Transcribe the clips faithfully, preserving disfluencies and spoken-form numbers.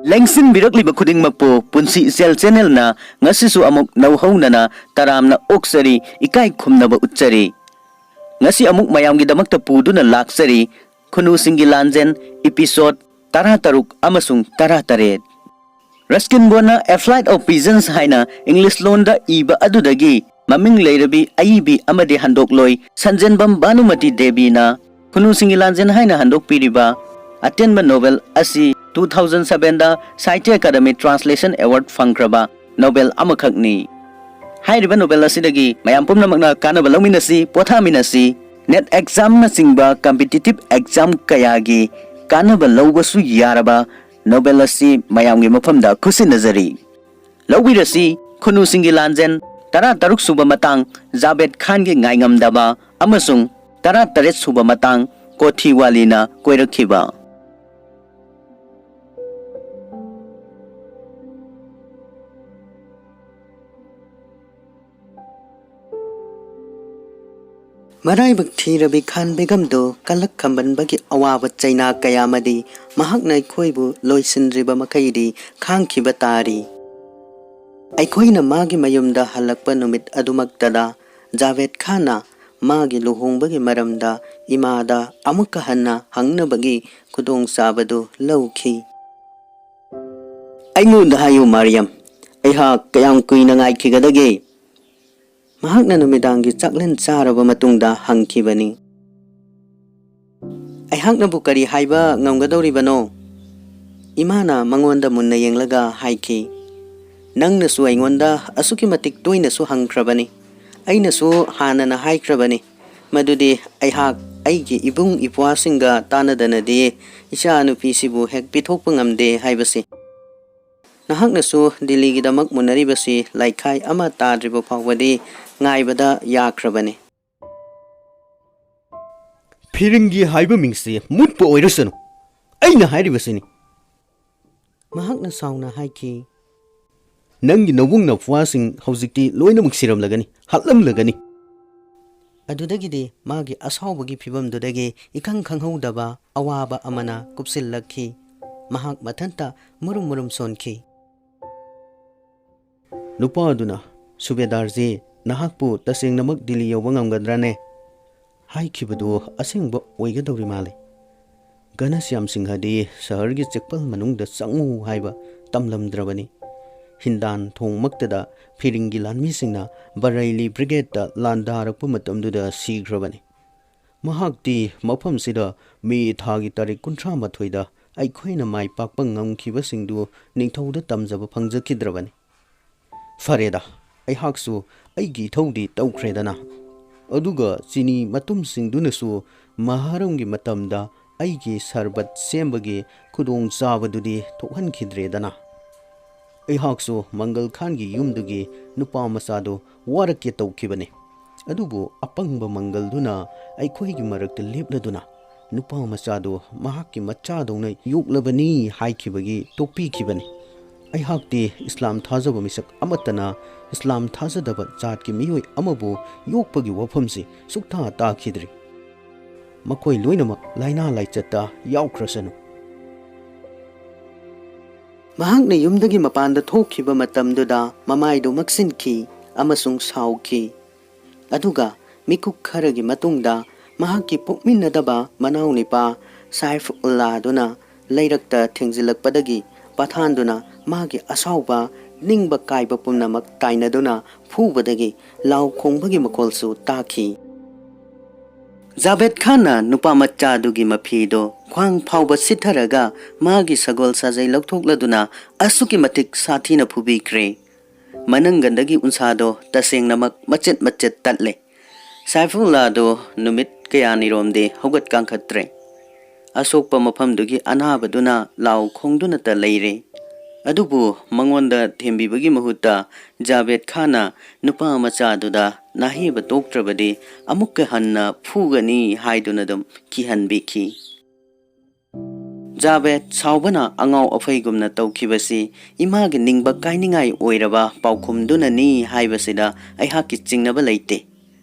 ꯂꯦꯡꯁꯤꯟꯕꯤꯔꯛꯂꯤꯕ ꯈꯨꯗꯤꯡꯃꯛꯄꯨ ꯄꯨꯟꯁꯤ ꯏꯆꯦꯜ ꯆꯦꯅꯦꯜꯅ ꯉꯁꯤꯁꯨ ꯑꯃꯨꯛ ꯅꯧꯍꯧꯅꯅ ꯇꯔꯥꯝꯅ ꯑꯣꯛꯆꯔꯤ, ꯏꯀꯥꯏ ꯈꯨꯝꯅꯕ ꯎꯠꯆꯔꯤ꯫ ꯉꯁꯤ ꯑꯃꯨꯛ ꯃꯌꯥꯝꯒꯤꯗꯃꯛꯇ ꯄꯨꯗꯨꯅ ꯂꯥꯛꯆꯔꯤ ꯈꯨꯅꯨꯁꯤꯡꯒꯤ ꯂꯥꯟꯖꯦꯟ episode ꯇꯔꯥꯇꯔꯨꯛ ꯑꯃꯁꯨꯡ ꯇꯔꯥꯇꯔꯦꯠ꯫ ꯔꯁꯀꯤꯟ ꯕꯣꯟꯅ A Flight of Pigeons ꯍꯥꯏꯅ ꯏꯪꯂꯤꯁ ꯂꯣꯟꯗ ꯏꯕ ꯑꯗꯨꯗꯒꯤ ꯃꯃꯤꯡ ꯂꯩꯔꯕꯤ ꯑꯏꯕꯤ ꯑꯃꯗꯤ ꯍꯟꯗꯣꯛꯂꯣꯏ ꯁꯟꯖꯦꯟꯕꯝ ꯚꯥꯅꯨꯃꯇꯤ ꯗꯦꯕꯤꯅ ꯈꯨꯅꯨꯁꯤꯡꯒꯤ ꯂꯥꯟꯖꯦꯟ ꯍꯥꯏꯅ ꯍꯟꯗꯣꯛꯄꯤꯔꯤꯕ ꯑꯇꯦꯟꯕ ꯅꯣꯚꯦꯜ ꯑꯁꯤ two thousand sevenꯗ Sahitya Akademi Translation Award ꯐꯪꯈ꯭ꯔꯕ ꯅꯣꯚꯦꯜ ꯑꯃꯈꯛꯅꯤ꯫ ꯍꯥꯏꯔꯤꯕ ꯅꯣꯚꯦꯜ ꯑꯁꯤꯗꯒꯤ ꯃꯌꯥꯝ ꯄꯨꯝꯅꯃꯛꯅ ꯀꯥꯟꯅꯕ ꯂꯧꯃꯤꯟꯅꯁꯤ, ꯄꯣꯊꯥꯃꯤꯟꯅꯁꯤ꯫ ꯅꯦꯠ ꯑꯦꯛꯖꯥꯝꯅꯆꯤꯡꯕ ꯀꯝꯄꯤꯇꯤꯇꯤꯞ ꯑꯦꯛꯖꯥꯝ ꯀꯌꯥꯒꯤ ꯀꯥꯟꯅꯕ ꯂꯧꯕꯁꯨ ꯌꯥꯔꯕ ꯅꯣꯚꯦꯜ ꯑꯁꯤ ꯃꯌꯥꯝꯒꯤ ꯃꯐꯝꯗ ꯈꯨꯠꯁꯤꯟꯅꯖꯔꯤ꯫ ꯂꯧꯕꯤꯔꯁꯤ ꯈꯨꯅꯨꯁꯤꯡꯒꯤ ꯂꯥꯟꯖꯦꯟ ꯇꯔꯥꯇꯔꯨꯛ ꯁꯨꯕ ꯃꯇꯥꯡ, ꯖꯥꯕꯦꯗ ꯈꯥꯟꯒꯤ ꯉꯥꯏꯉꯝꯗꯕ, ꯑꯃꯁꯨꯡ ꯇꯔꯥꯇꯔꯦꯠ ꯁꯨꯕ ꯃꯇꯥꯡ, ꯀꯣꯊꯤꯋꯥꯂꯤꯅ ꯀꯣꯏꯔꯛꯈꯤꯕ꯫ ꯃꯔꯥꯏꯕꯛ ꯊꯤꯔꯕꯤ ꯈꯥꯟ ꯕꯦꯒꯝꯗꯨ ꯀꯂꯛ ꯈꯝꯕꯟꯕꯒꯤ ꯑꯋꯥꯕ ꯆꯩꯅꯥ ꯀꯌꯥꯃꯗꯤ ꯃꯍꯥꯛꯅ ꯑꯩꯈꯣꯏꯕꯨ ꯂꯣꯏꯁꯤꯟꯗ꯭ꯔꯤꯕ ꯃꯈꯩꯗꯤ ꯈꯥꯡꯈꯤꯕ ꯇꯥꯔꯤ꯫ ꯑꯩꯈꯣꯏꯅ ꯃꯥꯒꯤ ꯃꯌꯨꯝꯗ ꯍꯜꯂꯛꯄ ꯅꯨꯃꯤꯠ ꯑꯗꯨꯃꯛꯇꯗ ꯖꯥꯕꯦꯗ ꯈꯥꯟꯅ ꯃꯥꯒꯤ ꯂꯨꯍꯣꯡꯕꯒꯤ ꯃꯔꯝꯗ ꯏꯃꯥꯗ ꯑꯃꯨꯛꯀ ꯍꯟꯅ ꯍꯪꯅꯕꯒꯤ ꯈꯨꯗꯣꯡꯆꯥꯕꯗꯨ ꯂꯧꯈꯤ꯫ "ꯑꯩꯉꯣꯟꯗ ꯍꯥꯏꯌꯨ, ꯃꯥꯔꯤꯌꯝ, ꯑꯩꯍꯥꯛ ꯀꯌꯥꯝ ꯀꯨꯏꯅ ꯉꯥꯏꯈꯤꯒꯗꯒꯦ?" ꯃꯍꯥꯛꯅ ꯅꯨꯃꯤꯗꯥꯡꯒꯤ ꯆꯥꯛꯂꯦꯟ ꯆꯥꯔꯕ ꯃꯇꯨꯡꯗ ꯍꯪꯈꯤꯕꯅꯤ꯫ "ꯑꯩꯍꯥꯛꯅꯕꯨ ꯀꯔꯤ ꯍꯥꯏꯕ ꯉꯝꯒꯗꯧꯔꯤꯕꯅꯣ?" ꯏꯃꯥꯅ ꯃꯉꯣꯟꯗ ꯃꯨꯟꯅ ꯌꯦꯡꯂꯒ ꯍꯥꯏꯈꯤ꯫ "ꯅꯪꯅꯁꯨ ꯑꯩꯉꯣꯟꯗ ꯑꯁꯨꯛꯀꯤ ꯃꯇꯤꯛ ꯇꯣꯏꯅꯁꯨ ꯍꯪꯈ꯭ꯔꯕꯅꯤ, ꯑꯩꯅꯁꯨ ꯍꯥꯟꯅꯅ ꯍꯥꯏꯈ꯭ꯔꯕꯅꯤ ꯃꯗꯨꯗꯤ ꯑꯩꯍꯥꯛ ꯑꯩꯒꯤ ꯏꯕꯨꯡ ꯏꯄ꯭ꯋꯥꯁꯤꯡꯒ ꯇꯥꯟꯅꯗꯅꯗꯤ ꯏꯆꯥꯅꯨꯄꯤꯁꯤꯕꯨ ꯍꯦꯛ ꯄꯤꯊꯣꯛꯄ ꯉꯝꯗꯦ ꯍꯥꯏꯕꯁꯤ꯫ ꯅꯍꯥꯛꯅꯁꯨ ꯗꯤꯜꯂꯤꯒꯤꯗꯃꯛ ꯃꯨꯟꯅꯔꯤꯕꯁꯤ ꯂꯥꯏꯈꯥꯏ ꯑꯃ ꯇꯥꯗ꯭ꯔꯤꯕ ꯐꯥꯎꯕꯗꯤ ꯉꯥꯏꯕꯗ ꯌꯥꯈ꯭ꯔꯕꯅꯤ꯫" "ꯐꯤꯔꯤꯡꯒꯤ ꯍꯥꯏꯕ ꯃꯤꯡꯁꯤ ꯃꯨꯠꯄ ꯑꯣꯏꯔꯁꯅꯨ, ꯑꯩꯅ ꯍꯥꯏꯔꯤꯕꯁꯤꯅꯤ꯫" ꯃꯍꯥꯛꯅ ꯁꯥꯎꯅ ꯍꯥꯏꯈꯤ꯫ "ꯅꯪꯒꯤ ꯅꯕꯨꯡ ꯅꯄ꯭ꯋꯥꯁꯤꯡ ꯍꯧꯖꯤꯛꯇꯤ ꯂꯣꯏꯅꯃꯛ ꯁꯤꯔꯝꯂꯒꯅꯤ, ꯍꯥꯠꯂꯝꯂꯒꯅꯤ꯫" ꯑꯗꯨꯗꯒꯤꯗꯤ ꯃꯥꯒꯤ ꯑꯁꯥꯎꯕꯒꯤ ꯐꯤꯕꯝꯗꯨꯗꯒꯤ ꯏꯈꯪ ꯈꯪꯍꯧꯗꯕ ꯑꯋꯥꯕ ꯑꯃꯅ ꯀꯨꯞꯁꯤꯜꯂꯛꯈꯤ꯫ ꯃꯍꯥꯛ ꯃꯊꯟꯇ ꯃꯨꯔꯨꯝ ꯃꯨꯔꯨꯝ ꯁꯣꯟꯈꯤ꯫ ꯅꯨꯄꯥ ꯑꯗꯨꯅ, "ꯁꯨꯕꯦꯗꯥꯔꯖꯤ, ꯅꯍꯥꯛꯄꯨ ꯇꯁꯦꯡꯅꯃꯛ ꯗꯤꯜꯂꯤ ꯌꯧꯕ ꯉꯝꯒꯗ꯭ꯔꯥꯅꯦ?" ꯍꯥꯏꯈꯤꯕꯗꯨ ꯑꯁꯦꯡꯕ ꯑꯣꯏꯒꯗꯧꯔꯤ ꯃꯥꯜꯂꯤ꯫ ꯘꯅꯁ꯭ꯌꯥꯝ ꯁꯤꯡꯍꯗꯤ ꯁꯍꯔꯒꯤ ꯆꯦꯛꯄꯜ ꯃꯅꯨꯡꯗ ꯆꯪꯉꯨ ꯍꯥꯏꯕ ꯇꯝꯂꯝꯗ꯭ꯔꯕꯅꯤ꯫ ꯍꯤꯟꯗꯥꯟ ꯊꯣꯡꯃꯛꯇꯗ ꯐꯤꯔꯤꯡꯒꯤ ꯂꯥꯟꯃꯤꯁꯤꯡꯅ ꯕꯔꯩꯂꯤ ꯕ꯭ꯔꯤꯒꯦꯗꯇ ꯂꯥꯟꯗꯥꯔꯛꯄ ꯃꯇꯝꯗꯨꯗ ꯁꯤꯈ꯭ꯔꯕꯅꯤ꯫ ꯃꯍꯥꯛꯇꯤ ꯃꯐꯝꯁꯤꯗ ꯃꯦ ꯊꯥꯒꯤ ꯇꯥꯔꯤꯛ ꯀꯨꯟꯊ꯭ꯔꯥ ꯃꯥꯊꯣꯏꯗ ꯑꯩꯈꯣꯏꯅ ꯃꯥꯏ ꯄꯥꯛꯄ ꯉꯝꯈꯤꯕꯁꯤꯡꯗꯨ ꯅꯤꯡꯊꯧꯗ ꯇꯝꯖꯕ ꯐꯪꯖꯈꯤꯗ꯭ꯔꯕꯅꯤ꯫ ꯐꯔꯦꯗ, ꯑꯩꯍꯥꯛꯁꯨ ꯑꯩꯒꯤ ꯏꯊꯧꯗꯤ ꯇꯧꯈ꯭ꯔꯦꯗꯅ꯫ ꯑꯗꯨꯒ ꯆꯤꯅꯤ ꯃꯇꯨꯝꯁꯤꯡꯗꯨꯅꯁꯨ ꯃꯍꯥꯔꯝꯒꯤ ꯃꯇꯝꯗ ꯑꯩꯒꯤ ꯁꯔꯕꯠ ꯁꯦꯝꯕꯒꯤ ꯈꯨꯗꯣꯡꯆꯥꯕꯗꯨꯗꯤ ꯊꯣꯛꯍꯟꯈꯤꯗ꯭ꯔꯦꯗꯅ꯫ ꯑꯩꯍꯥꯛꯁꯨ ꯃꯪꯒꯜ ꯈꯥꯟꯒꯤ ꯌꯨꯝꯗꯨꯒꯤ ꯅꯨꯄꯥ ꯃꯆꯥꯗꯨ ꯋꯥꯔꯛꯀꯦ ꯇꯧꯈꯤꯕꯅꯤ꯫ ꯑꯗꯨꯕꯨ ꯑꯄꯪꯕ ꯃꯪꯒꯜꯗꯨꯅ ꯑꯩꯈꯣꯏꯒꯤ ꯃꯔꯛꯇ ꯂꯦꯞꯂꯗꯨꯅ ꯅꯨꯄꯥ ꯃꯆꯥꯗꯨ ꯃꯍꯥꯛꯀꯤ ꯃꯆꯥꯗꯧꯅ ꯌꯣꯛꯂꯕꯅꯤ ꯍꯥꯏꯈꯤꯕꯒꯤ ꯇꯣꯛꯄꯤꯈꯤꯕꯅꯤ꯫ ꯑꯩꯍꯥꯛꯇꯤ ꯏꯁꯂꯥꯝ ꯊꯥꯖꯕ ꯃꯤꯁꯛ ꯑꯃꯠꯇꯅ ꯏꯁꯂꯥꯝ ꯊꯥꯖꯗꯕ ꯖꯥꯠꯀꯤ ꯃꯤꯑꯣꯏ ꯑꯃꯕꯨ ꯌꯣꯛꯄꯒꯤ ꯋꯥꯐꯝꯁꯤ ꯁꯨꯛꯇꯥ ꯇꯥꯈꯤꯗ꯭ꯔꯤ꯫ ꯃꯈꯣꯏ ꯂꯣꯏꯅꯃꯛ ꯂꯥꯏꯅꯥ ꯂꯥꯏꯆꯠꯇ ꯌꯥꯎꯈ꯭ꯔꯁꯅꯨ꯫ ꯃꯍꯥꯛꯅ ꯌꯨꯝꯗꯒꯤ ꯃꯄꯥꯟꯗ ꯊꯣꯛꯈꯤꯕ ꯃꯇꯝꯗꯨꯗ ꯃꯃꯥꯏꯗꯨ ꯃꯛꯁꯤꯟꯈꯤ ꯑꯃꯁꯨꯡ ꯁꯥꯎꯈꯤ꯫ ꯑꯗꯨꯒ ꯃꯤꯀꯨꯞ ꯈꯔꯒꯤ ꯃꯇꯨꯡꯗ ꯃꯍꯥꯛꯀꯤ ꯄꯣꯛꯃꯤꯟꯅꯗꯕ ꯃꯅꯥꯎꯅꯤꯄꯥ ꯁꯥꯏꯐꯨꯜꯂꯥꯗꯨꯅ ꯂꯩꯔꯛꯇ ꯊꯦꯡꯖꯤꯜꯂꯛꯄꯗꯒꯤ ꯄꯊꯥꯟꯗꯨꯅ ꯃꯥꯒꯤ ꯑꯁꯥꯎꯕ, ꯅꯤꯡꯕ ꯀꯥꯏꯕ ꯄꯨꯝꯅꯃꯛ ꯇꯥꯏꯅꯗꯨꯅ ꯐꯨꯕꯗꯒꯤ ꯂꯥꯎ ꯈꯣꯡꯕꯒꯤ ꯃꯈꯣꯜꯁꯨ ꯇꯥꯈꯤ꯫ ꯖꯥꯕꯦꯗ ꯈꯥꯟꯅ ꯅꯨꯄꯥ ꯃꯆꯥꯗꯨꯒꯤ ꯃꯐꯤꯗꯣ ꯈ꯭ꯋꯥꯡ ꯐꯥꯎꯕ ꯁꯤꯠꯊꯔꯒ ꯃꯥꯒꯤ ꯁꯒꯣꯜ ꯁꯥꯖꯩ ꯂꯧꯊꯣꯛꯂꯗꯨꯅ ꯑꯁꯨꯛꯀꯤ ꯃꯇꯤꯛ ꯁꯥꯊꯤꯅ ꯐꯨꯕꯤꯈ꯭ꯔꯦ꯫ ꯃꯅꯪꯒꯟꯗꯒꯤ ꯎꯟꯁꯥꯗꯣ ꯇꯁꯦꯡꯅꯃꯛ ꯃꯆꯦꯠ ꯃꯆꯦꯠ ꯇꯠꯂꯦ꯫ ꯁꯥꯏꯐꯨꯜꯂꯥꯗꯣ ꯅꯨꯃꯤꯠ ꯀꯌꯥꯅꯤꯔꯣꯝꯗꯤ ꯍꯧꯒꯠ ꯀꯥꯡꯈꯠꯇ꯭ꯔꯦ꯫ ꯑꯁꯣꯛꯄ ꯃꯐꯝꯗꯨꯒꯤ ꯑꯅꯥꯕꯗꯨꯅ ꯂꯥꯎ ꯈꯣꯡꯗꯨꯅꯇ ꯂꯩꯔꯦ꯫ ꯑꯗꯨꯕꯨ ꯃꯉꯣꯟꯗ ꯊꯦꯝꯕꯤꯕꯒꯤ ꯃꯍꯨꯠꯇ ꯖꯥꯕꯦꯗ ꯈꯥꯟꯅ ꯅꯨꯄꯥ ꯃꯆꯥꯗꯨꯗ ꯅꯥꯍꯦꯕ ꯇꯣꯛꯇ꯭ꯔꯕꯗꯤ ꯑꯃꯨꯛꯀ ꯍꯟꯅ ꯐꯨꯒꯅꯤ ꯍꯥꯏꯗꯨꯅ ꯑꯗꯨꯝ ꯀꯤꯍꯟꯕꯤꯈꯤ꯫ ꯖꯥꯕꯦꯗ ꯁꯥꯎꯕꯅ ꯑꯉꯥꯎ ꯑꯐꯩꯒꯨꯝꯅ ꯇꯧꯈꯤꯕꯁꯤ ꯏꯃꯥꯒꯤ ꯅꯤꯡꯕ ꯀꯥꯏꯅꯤꯡꯉꯥꯏ ꯑꯣꯏꯔꯕ ꯄꯥꯎꯈꯨꯝꯗꯨꯅꯅꯤ ꯍꯥꯏꯕꯁꯤꯗ ꯑꯩꯍꯥꯛꯀꯤ ꯆꯤꯡꯅꯕ ꯂꯩꯇꯦ꯫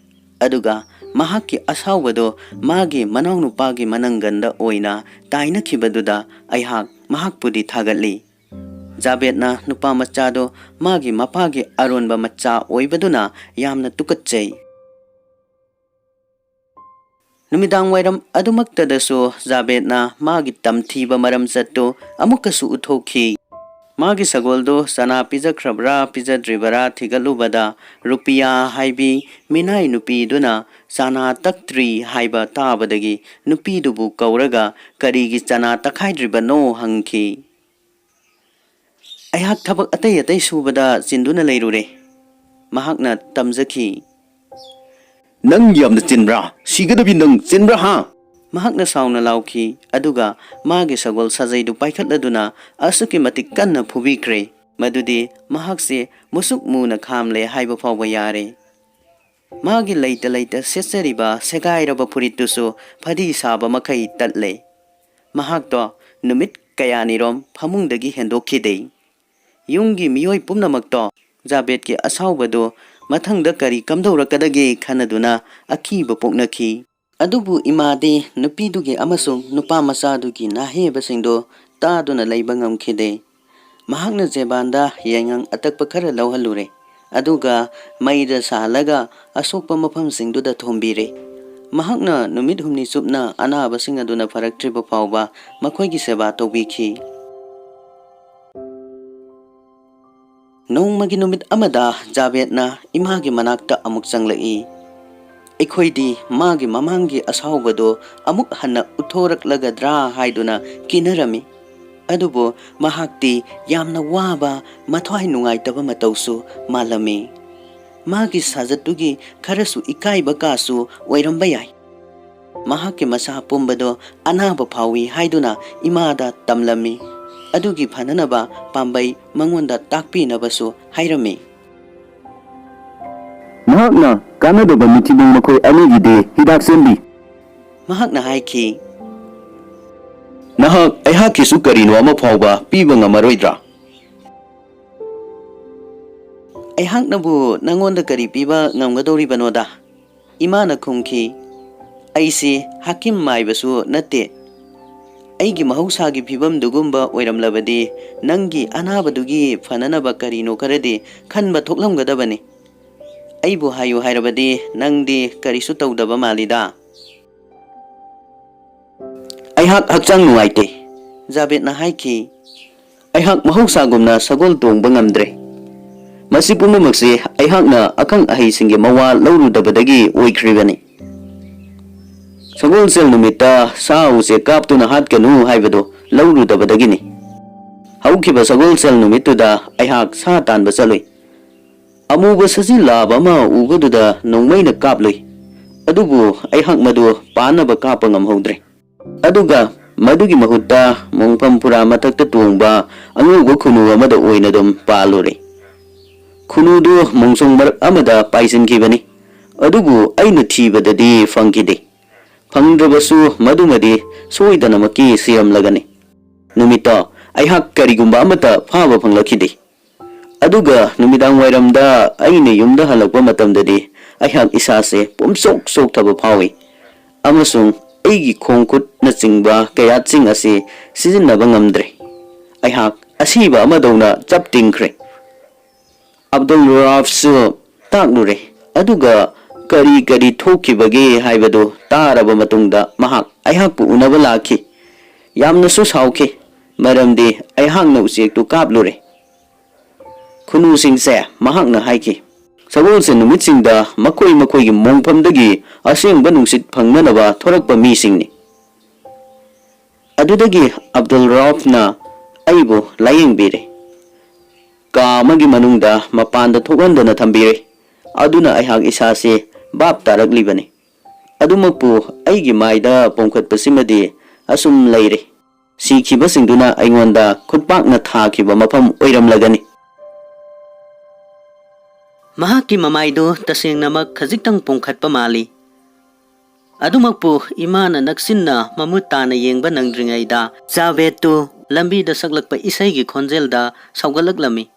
ꯑꯗꯨꯒ ꯃꯍꯥꯛꯀꯤ ꯑꯁꯥꯎꯕꯗꯣ ꯃꯥꯒꯤ ꯃꯅꯥꯎꯅꯨꯄꯥꯒꯤ ꯃꯅꯪꯒꯟꯗ ꯑꯣꯏꯅ ꯇꯥꯏꯅꯈꯤꯕꯗꯨꯗ ꯑꯩꯍꯥꯛ ꯃꯍꯥꯛꯄꯨꯗꯤ ꯊꯥꯒꯠꯂꯤ꯫ ꯖꯥꯕꯦꯗꯅ ꯅꯨꯄꯥ ꯃꯆꯥꯗꯣ ꯃꯥꯒꯤ ꯃꯄꯥꯒꯤ ꯑꯔꯣꯟꯕ ꯃꯆꯥ ꯑꯣꯏꯕꯗꯨꯅ ꯌꯥꯝꯅ ꯇꯨꯀꯠꯆꯩ꯫ ꯅꯨꯃꯤꯗꯥꯡ ꯋꯥꯏꯔꯝ ꯑꯗꯨꯃꯛꯇꯗꯁꯨ ꯖꯥꯕꯦꯗꯅ ꯃꯥꯒꯤ ꯇꯝꯊꯤꯕ ꯃꯔꯝꯆꯠꯇꯨ ꯑꯃꯨꯛꯀꯁꯨ ꯎꯠꯊꯣꯛꯈꯤ꯫ ꯃꯥꯒꯤ ꯁꯒꯣꯜꯗꯨ ꯆꯅꯥ ꯄꯤꯖꯈ꯭ꯔꯕ꯭ꯔꯥ ꯄꯤꯖꯗ꯭ꯔꯤꯕꯔꯥ ꯊꯤꯒꯠꯂꯨꯕꯗ, ꯔꯨꯄꯤꯌꯥ ꯍꯥꯏꯕꯤ ꯃꯤꯅꯥꯏ ꯅꯨꯄꯤꯗꯨꯅ ꯆꯅꯥ ꯇꯛꯇ꯭ꯔꯤ ꯍꯥꯏꯕ ꯇꯥꯕꯗꯒꯤ ꯅꯨꯄꯤꯗꯨꯕꯨ ꯀꯧꯔꯒ ꯀꯔꯤꯒꯤ ꯆꯅꯥ ꯇꯛꯈꯥꯏꯗ꯭ꯔꯤꯕꯅꯣ ꯍꯪꯈꯤ꯫ "ꯑꯩꯍꯥꯛ ꯊꯕꯛ ꯑꯇꯩ ꯑꯇꯩ ꯁꯨꯕꯗ ꯆꯤꯟꯗꯨꯅ ꯂꯩꯔꯨꯔꯦ", ꯃꯍꯥꯛꯅ ꯇꯝꯖꯈꯤ꯫ "ꯅꯪ ꯌꯥꯝꯅ ꯆꯤꯟꯕ꯭ꯔꯥ? ꯁꯤꯒꯗꯕꯤ ꯅꯪ ꯆꯤꯟꯕ꯭ꯔꯥ, ꯍꯥ?" ꯃꯍꯥꯛꯅ ꯁꯥꯎꯅ ꯂꯥꯎꯈꯤ, ꯑꯗꯨꯒ ꯃꯥꯒꯤ ꯁꯒꯣꯜ ꯁꯥꯖꯩꯗꯨ ꯄꯥꯏꯈꯠꯂꯗꯨꯅ ꯑꯁꯨꯛꯀꯤ ꯃꯇꯤꯛ ꯀꯟꯅ ꯐꯨꯕꯤꯈ꯭ꯔꯦ, ꯃꯗꯨꯗꯤ ꯃꯍꯥꯛꯁꯦ ꯃꯨꯁꯨꯛ ꯃꯨꯅ ꯈꯥꯝꯂꯦ ꯍꯥꯏꯕ ꯐꯥꯎꯕ ꯌꯥꯔꯦ꯫ ꯃꯥꯒꯤ ꯂꯩꯇ ꯂꯩꯇ ꯁꯦꯠꯆꯔꯤꯕ ꯁꯦꯒꯥꯏꯔꯕ ꯐꯨꯔꯤꯠꯇꯨꯁꯨ ꯐꯗꯤ ꯁꯥꯕ ꯃꯈꯩ ꯇꯠꯂꯦ꯫ ꯃꯍꯥꯛꯇꯣ ꯅꯨꯃꯤꯠ ꯀꯌꯥꯅꯤꯔꯣꯝ ꯐꯃꯨꯡꯗꯒꯤ ꯍꯦꯟꯗꯣꯛꯈꯤꯗꯦ꯫ ꯌꯨꯝꯒꯤ ꯃꯤꯑꯣꯏ ꯄꯨꯝꯅꯃꯛꯇꯣ ꯖꯥꯕꯦꯗꯀꯤ ꯑꯁꯥꯎꯕꯗꯨ ꯃꯊꯪꯗ ꯀꯔꯤ ꯀꯝꯗꯧꯔꯛꯀꯗꯒꯦ ꯈꯟꯅꯗꯨꯅ ꯑꯀꯤꯕ ꯄꯣꯛꯅꯈꯤ꯫ ꯑꯗꯨꯕꯨ ꯏꯃꯥꯗꯤ ꯅꯨꯄꯤꯗꯨꯒꯤ ꯑꯃꯁꯨꯡ ꯅꯨꯄꯥ ꯃꯆꯥꯗꯨꯒꯤ ꯅꯥꯍꯦꯕꯁꯤꯡꯗꯨ ꯇꯥꯗꯨꯅ ꯂꯩꯕ ꯉꯝꯈꯤꯗꯦ꯫ ꯃꯍꯥꯛꯅ ꯖꯦꯕꯥꯟꯗ ꯌꯥꯏꯉꯪ ꯑꯇꯛꯄ ꯈꯔ ꯂꯧꯍꯜꯂꯨꯔꯦ, ꯑꯗꯨꯒ ꯃꯩꯗ ꯁꯥꯍꯜꯂꯒ ꯑꯁꯣꯛꯄ ꯃꯐꯝꯁꯤꯡꯗꯨꯗ ꯊꯣꯝꯕꯤꯔꯦ꯫ ꯃꯍꯥꯛꯅ ꯅꯨꯃꯤꯠ ꯍꯨꯝꯅꯤ ꯆꯨꯞꯅ ꯑꯅꯥꯕꯁꯤꯡ ꯑꯗꯨꯅ ꯐꯔꯛꯇ꯭ꯔꯤꯕ ꯐꯥꯎꯕ ꯃꯈꯣꯏꯒꯤ ꯁꯦꯕꯥ ꯇꯧꯕꯤꯈꯤ꯫ ꯅꯣꯡꯃꯒꯤ ꯅꯨꯃꯤꯠ ꯑꯃꯗ ꯖꯥꯕꯦꯗꯅ ꯏꯃꯥꯒꯤ ꯃꯅꯥꯛꯇ ꯑꯃꯨꯛ ꯆꯪꯂꯛꯏ꯫ ꯑꯩꯈꯣꯏꯗꯤ ꯃꯥꯒꯤ ꯃꯃꯥꯡꯒꯤ ꯑꯁꯥꯎꯕꯗꯣ ꯑꯃꯨꯛ ꯍꯟꯅ ꯎꯠꯊꯣꯔꯛꯂꯒꯗ꯭ꯔꯥ ꯍꯥꯏꯗꯨꯅ ꯀꯤꯅꯔꯝꯃꯤ꯫ ꯑꯗꯨꯕꯨ ꯃꯍꯥꯛꯇꯤ ꯌꯥꯝꯅ ꯋꯥꯕ, ꯃꯊ꯭ꯋꯥꯏ ꯅꯨꯡꯉꯥꯏꯇꯕ ꯃꯇꯧꯁꯨ ꯃꯥꯜꯂꯝꯃꯤ꯫ ꯃꯥꯒꯤ ꯁꯥꯖꯠꯇꯨꯒꯤ ꯈꯔꯁꯨ ꯏꯀꯥꯏꯕ ꯀꯥꯁꯨ ꯑꯣꯏꯔꯝꯕ ꯌꯥꯏ꯫ ꯃꯍꯥꯛꯀꯤ ꯃꯁꯥ ꯄꯨꯝꯕꯗꯣ ꯑꯅꯥꯕ ꯐꯥꯎꯏ ꯍꯥꯏꯗꯨꯅ ꯏꯃꯥꯗ ꯇꯝꯂꯝꯃꯤ꯫ ꯑꯗꯨꯒꯤ ꯐꯅꯅꯕ ꯄꯥꯝꯕꯩ ꯃꯉꯣꯟꯗ ꯇꯥꯛꯄꯤꯅꯕꯁꯨ ꯍꯥꯏꯔꯝꯃꯤ꯫ "ꯃꯍꯥꯛꯅ ꯀꯥꯟꯅꯗꯕ ꯃꯤꯊꯤꯕꯣꯡ ꯃꯈꯣꯏ ꯑꯅꯤꯒꯤꯗꯤ ꯍꯤꯗꯥꯛ ꯁꯦꯝꯕꯤ꯫" ꯃꯍꯥꯛꯅ ꯍꯥꯏꯈꯤ꯫ "ꯅꯍꯥꯛ ꯑꯩꯍꯥꯛꯀꯤꯁꯨ ꯀꯔꯤꯅꯣ ꯑꯃ ꯐꯥꯎꯕ ꯄꯤꯕ ꯉꯝꯃꯔꯣꯏꯗ꯭ꯔꯥ?" "ꯑꯩꯍꯥꯛꯅꯕꯨ ꯅꯪꯉꯣꯟꯗ ꯀꯔꯤ ꯄꯤꯕ ꯉꯝꯒꯗꯧꯔꯤꯕꯅꯣꯗ?" ꯏꯃꯥꯅ ꯈꯨꯝꯈꯤ, "ꯑꯩꯁꯤ ꯍꯥꯀꯤꯝ ꯃꯥꯏꯕꯁꯨ ꯅꯠꯇꯦ꯫ ꯑꯩꯒꯤ ꯃꯍꯧꯁꯥꯒꯤ ꯐꯤꯕꯝꯗꯨꯒꯨꯝꯕ ꯑꯣꯏꯔꯝꯂꯕꯗꯤ ꯅꯪꯒꯤ ꯑꯅꯥꯕꯗꯨꯒꯤ ꯐꯅꯅꯕ ꯀꯔꯤꯅꯣ ꯈꯔꯗꯤ ꯈꯟꯕ ꯊꯣꯛꯂꯝꯒꯗꯕꯅꯤ꯫ ꯑꯩꯕꯨ ꯍꯥꯏꯌꯨ ꯍꯥꯏꯔꯕꯗꯤ ꯅꯪꯗꯤ ꯀꯔꯤꯁꯨ ꯇꯧꯗꯕ ꯃꯥꯜꯂꯤꯗ"꯫ "ꯑꯩꯍꯥꯛ ꯍꯛꯆꯥꯡ ꯅꯨꯡꯉꯥꯏꯇꯦ", ꯖꯥꯕꯦꯗꯅ ꯍꯥꯏꯈꯤ꯫ "ꯑꯩꯍꯥꯛ ꯃꯍꯧꯁꯥꯒꯨꯝꯅ ꯁꯒꯣꯜ ꯇꯣꯡꯕ ꯉꯝꯗ꯭ꯔꯦ꯫ ꯃꯁꯤ ꯄꯨꯝꯅꯃꯛꯁꯤ ꯑꯩꯍꯥꯛꯅ ꯑꯈꯪ ꯑꯍꯩꯁꯤꯡꯒꯤ ꯃꯋꯥ ꯂꯧꯔꯨꯗꯕꯗꯒꯤ ꯑꯣꯏꯈ꯭ꯔꯤꯕꯅꯤ꯫ ꯁꯒꯣꯜꯁꯦꯜ ꯅꯨꯃꯤꯠꯇ ꯁꯥ ꯎꯆꯦꯛ ꯀꯥꯞꯇꯨꯅ ꯍꯥꯠꯀꯅꯨ ꯍꯥꯏꯕꯗꯨ ꯂꯧꯔꯨꯗꯕꯗꯒꯤꯅꯤ꯫ ꯍꯧꯈꯤꯕ ꯁꯒꯣꯜꯁꯦꯜ ꯅꯨꯃꯤꯠꯇꯨꯗ ꯑꯩꯍꯥꯛ ꯁꯥ ꯇꯥꯟꯕ ꯆꯠꯂꯨꯏ꯫ ꯑꯃꯨꯕ ꯁꯖꯤ ꯂꯥꯕ ꯑꯃ ꯎꯕꯗꯨꯗ ꯅꯣꯡꯃꯩꯅ ꯀꯥꯞꯂꯨꯏ꯫ ꯑꯗꯨꯕꯨ ꯑꯩꯍꯥꯛ ꯃꯗꯨ ꯄꯥꯟꯅꯕ ꯀꯥꯞꯄ ꯉꯝꯍꯧꯗ꯭ꯔꯦ꯫ ꯑꯗꯨꯒ ꯃꯗꯨꯒꯤ ꯃꯍꯨꯠꯇ ꯃꯣꯡꯐꯝ ꯐꯨꯔꯥ ꯃꯊꯛꯇ ꯇꯣꯡꯕ ꯑꯉꯧꯕ ꯈꯨꯅꯨ ꯑꯃꯗ ꯑꯣꯏꯅ ꯑꯗꯨꯝ ꯄꯥꯜꯂꯨꯔꯦ꯫ ꯈꯨꯅꯨꯗꯨ ꯃꯣꯡꯁꯣꯡ ꯃꯔꯛ ꯑꯃꯗ ꯄꯥꯏꯁꯤꯟꯈꯤꯕꯅꯤ꯫ ꯑꯗꯨꯕꯨ ꯑꯩꯅ ꯊꯤꯕꯗꯗꯤ ꯐꯪꯈꯤꯗꯦ꯫ ꯐꯪꯗ꯭ꯔꯕꯁꯨ ꯃꯗꯨꯃꯗꯤ ꯁꯣꯏꯗꯅꯃꯛꯀꯤ ꯁꯤꯔꯝꯂꯒꯅꯤ꯫ ꯅꯨꯃꯤꯠꯇꯣ ꯑꯩꯍꯥꯛ ꯀꯔꯤꯒꯨꯝꯕ ꯑꯃꯠꯇ ꯐꯥꯕ ꯐꯪꯂꯛꯈꯤꯗꯦ꯫ ꯑꯗꯨꯒ ꯅꯨꯃꯤꯗꯥꯡ ꯋꯥꯏꯔꯝꯗ ꯑꯩꯅ ꯌꯨꯝꯗ ꯍꯜꯂꯛꯄ ꯃꯇꯝꯗꯗꯤ ꯑꯩꯍꯥꯛ ꯏꯁꯥꯁꯦ ꯄꯨꯝꯁꯣꯛ ꯁꯣꯛꯊꯕ ꯐꯥꯎꯏ ꯑꯃꯁꯨꯡ ꯑꯩꯒꯤ ꯈꯣꯡ ꯈꯨꯠꯅꯆꯤꯡꯕ ꯀꯌꯥꯠꯁꯤꯡ ꯑꯁꯤ ꯁꯤꯖꯤꯟꯅꯕ ꯉꯝꯗ꯭ꯔꯦ꯫ ꯑꯩꯍꯥꯛ ꯑꯁꯤꯕ ꯑꯃꯗꯧꯅ ꯆꯞ ꯇꯤꯡꯈ꯭ꯔꯦ꯫ ꯑꯕꯗꯨꯜ ꯔꯥꯐꯁꯨ ꯇꯥꯛꯂꯨꯔꯦ, ꯑꯗꯨꯒ ꯀꯔꯤ ꯀꯔꯤ ꯊꯣꯛꯈꯤꯕꯒꯦ ꯍꯥꯏꯕꯗꯨ ꯇꯥꯔꯕ ꯃꯇꯨꯡꯗ ꯃꯍꯥꯛ ꯑꯩꯍꯥꯛꯄꯨ ꯎꯅꯕ ꯂꯥꯛꯈꯤ꯫ ꯌꯥꯝꯅꯁꯨ ꯁꯥꯎꯈꯤ, ꯃꯔꯝꯗꯤ ꯑꯩꯍꯥꯛꯅ ꯎꯆꯦꯛꯇꯨ ꯀꯥꯞꯂꯨꯔꯦ꯫ ꯈꯨꯅꯨꯁꯤꯡꯁꯦ ꯃꯍꯥꯛꯅ ꯍꯥꯏꯈꯤ, ꯁꯒꯣꯜꯁꯦꯟ ꯅꯨꯃꯤꯠꯁꯤꯡꯗ ꯃꯈꯣꯏ ꯃꯈꯣꯏꯒꯤ ꯃꯣꯡꯐꯝꯗꯒꯤ ꯑꯁꯦꯡꯕ ꯅꯨꯡꯁꯤꯠ ꯐꯪꯅꯅꯕ ꯊꯣꯔꯛꯄ ꯃꯤꯁꯤꯡꯅꯤ꯫ ꯑꯗꯨꯗꯒꯤ ꯑꯕꯗꯨꯜ ꯔꯥꯎꯐꯅ ꯑꯩꯕꯨ ꯂꯥꯌꯦꯡꯕꯤꯔꯦ꯫ ꯀꯥ ꯑꯃꯒꯤ ꯃꯅꯨꯡꯗ ꯃꯄꯥꯟꯗ ꯊꯣꯛꯍꯟꯗꯅ ꯊꯝꯕꯤꯔꯦ꯫ ꯑꯗꯨꯅ ꯑꯩꯍꯥꯛ ꯏꯁꯥꯁꯦ ꯚꯥꯞ ꯇꯥꯔꯛꯂꯤꯕꯅꯤ꯫ ꯑꯗꯨꯃꯛꯄꯨ ꯑꯩꯒꯤ ꯃꯥꯏꯗ ꯄꯣꯝꯈꯠꯄꯁꯤꯃꯗꯤ ꯑꯁꯨꯝ ꯂꯩꯔꯦ꯫ ꯁꯤꯈꯤꯕꯁꯤꯡꯗꯨꯅ ꯑꯩꯉꯣꯟꯗ ꯈꯨꯠꯄꯥꯛꯅ ꯊꯥꯈꯤꯕ ꯃꯐꯝ ꯑꯣꯏꯔꯝꯂꯒꯅꯤ꯫ ꯃꯍꯥꯛꯀꯤ ꯃꯃꯥꯏꯗꯨ ꯇꯁꯦꯡꯅꯃꯛ ꯈꯖꯤꯛꯇꯪ ꯄꯣꯝꯈꯠꯄ ꯃꯥꯜꯂꯤ꯫ ꯑꯗꯨꯃꯛꯄꯨ ꯏꯃꯥꯅ ꯅꯛꯁꯤꯟꯅ ꯃꯃꯨꯠ ꯇꯥꯅ ꯌꯦꯡꯕ ꯅꯪꯗ꯭ꯔꯤꯉꯩꯗ, ꯖꯥꯚꯦꯗꯇꯨ ꯂꯝꯕꯤꯗ ꯁꯛꯂꯛꯄ ꯏꯁꯩꯒꯤ ꯈꯣꯟꯖꯦꯜꯗ ꯁꯧꯒꯠꯂꯛꯂꯝꯃꯤ꯫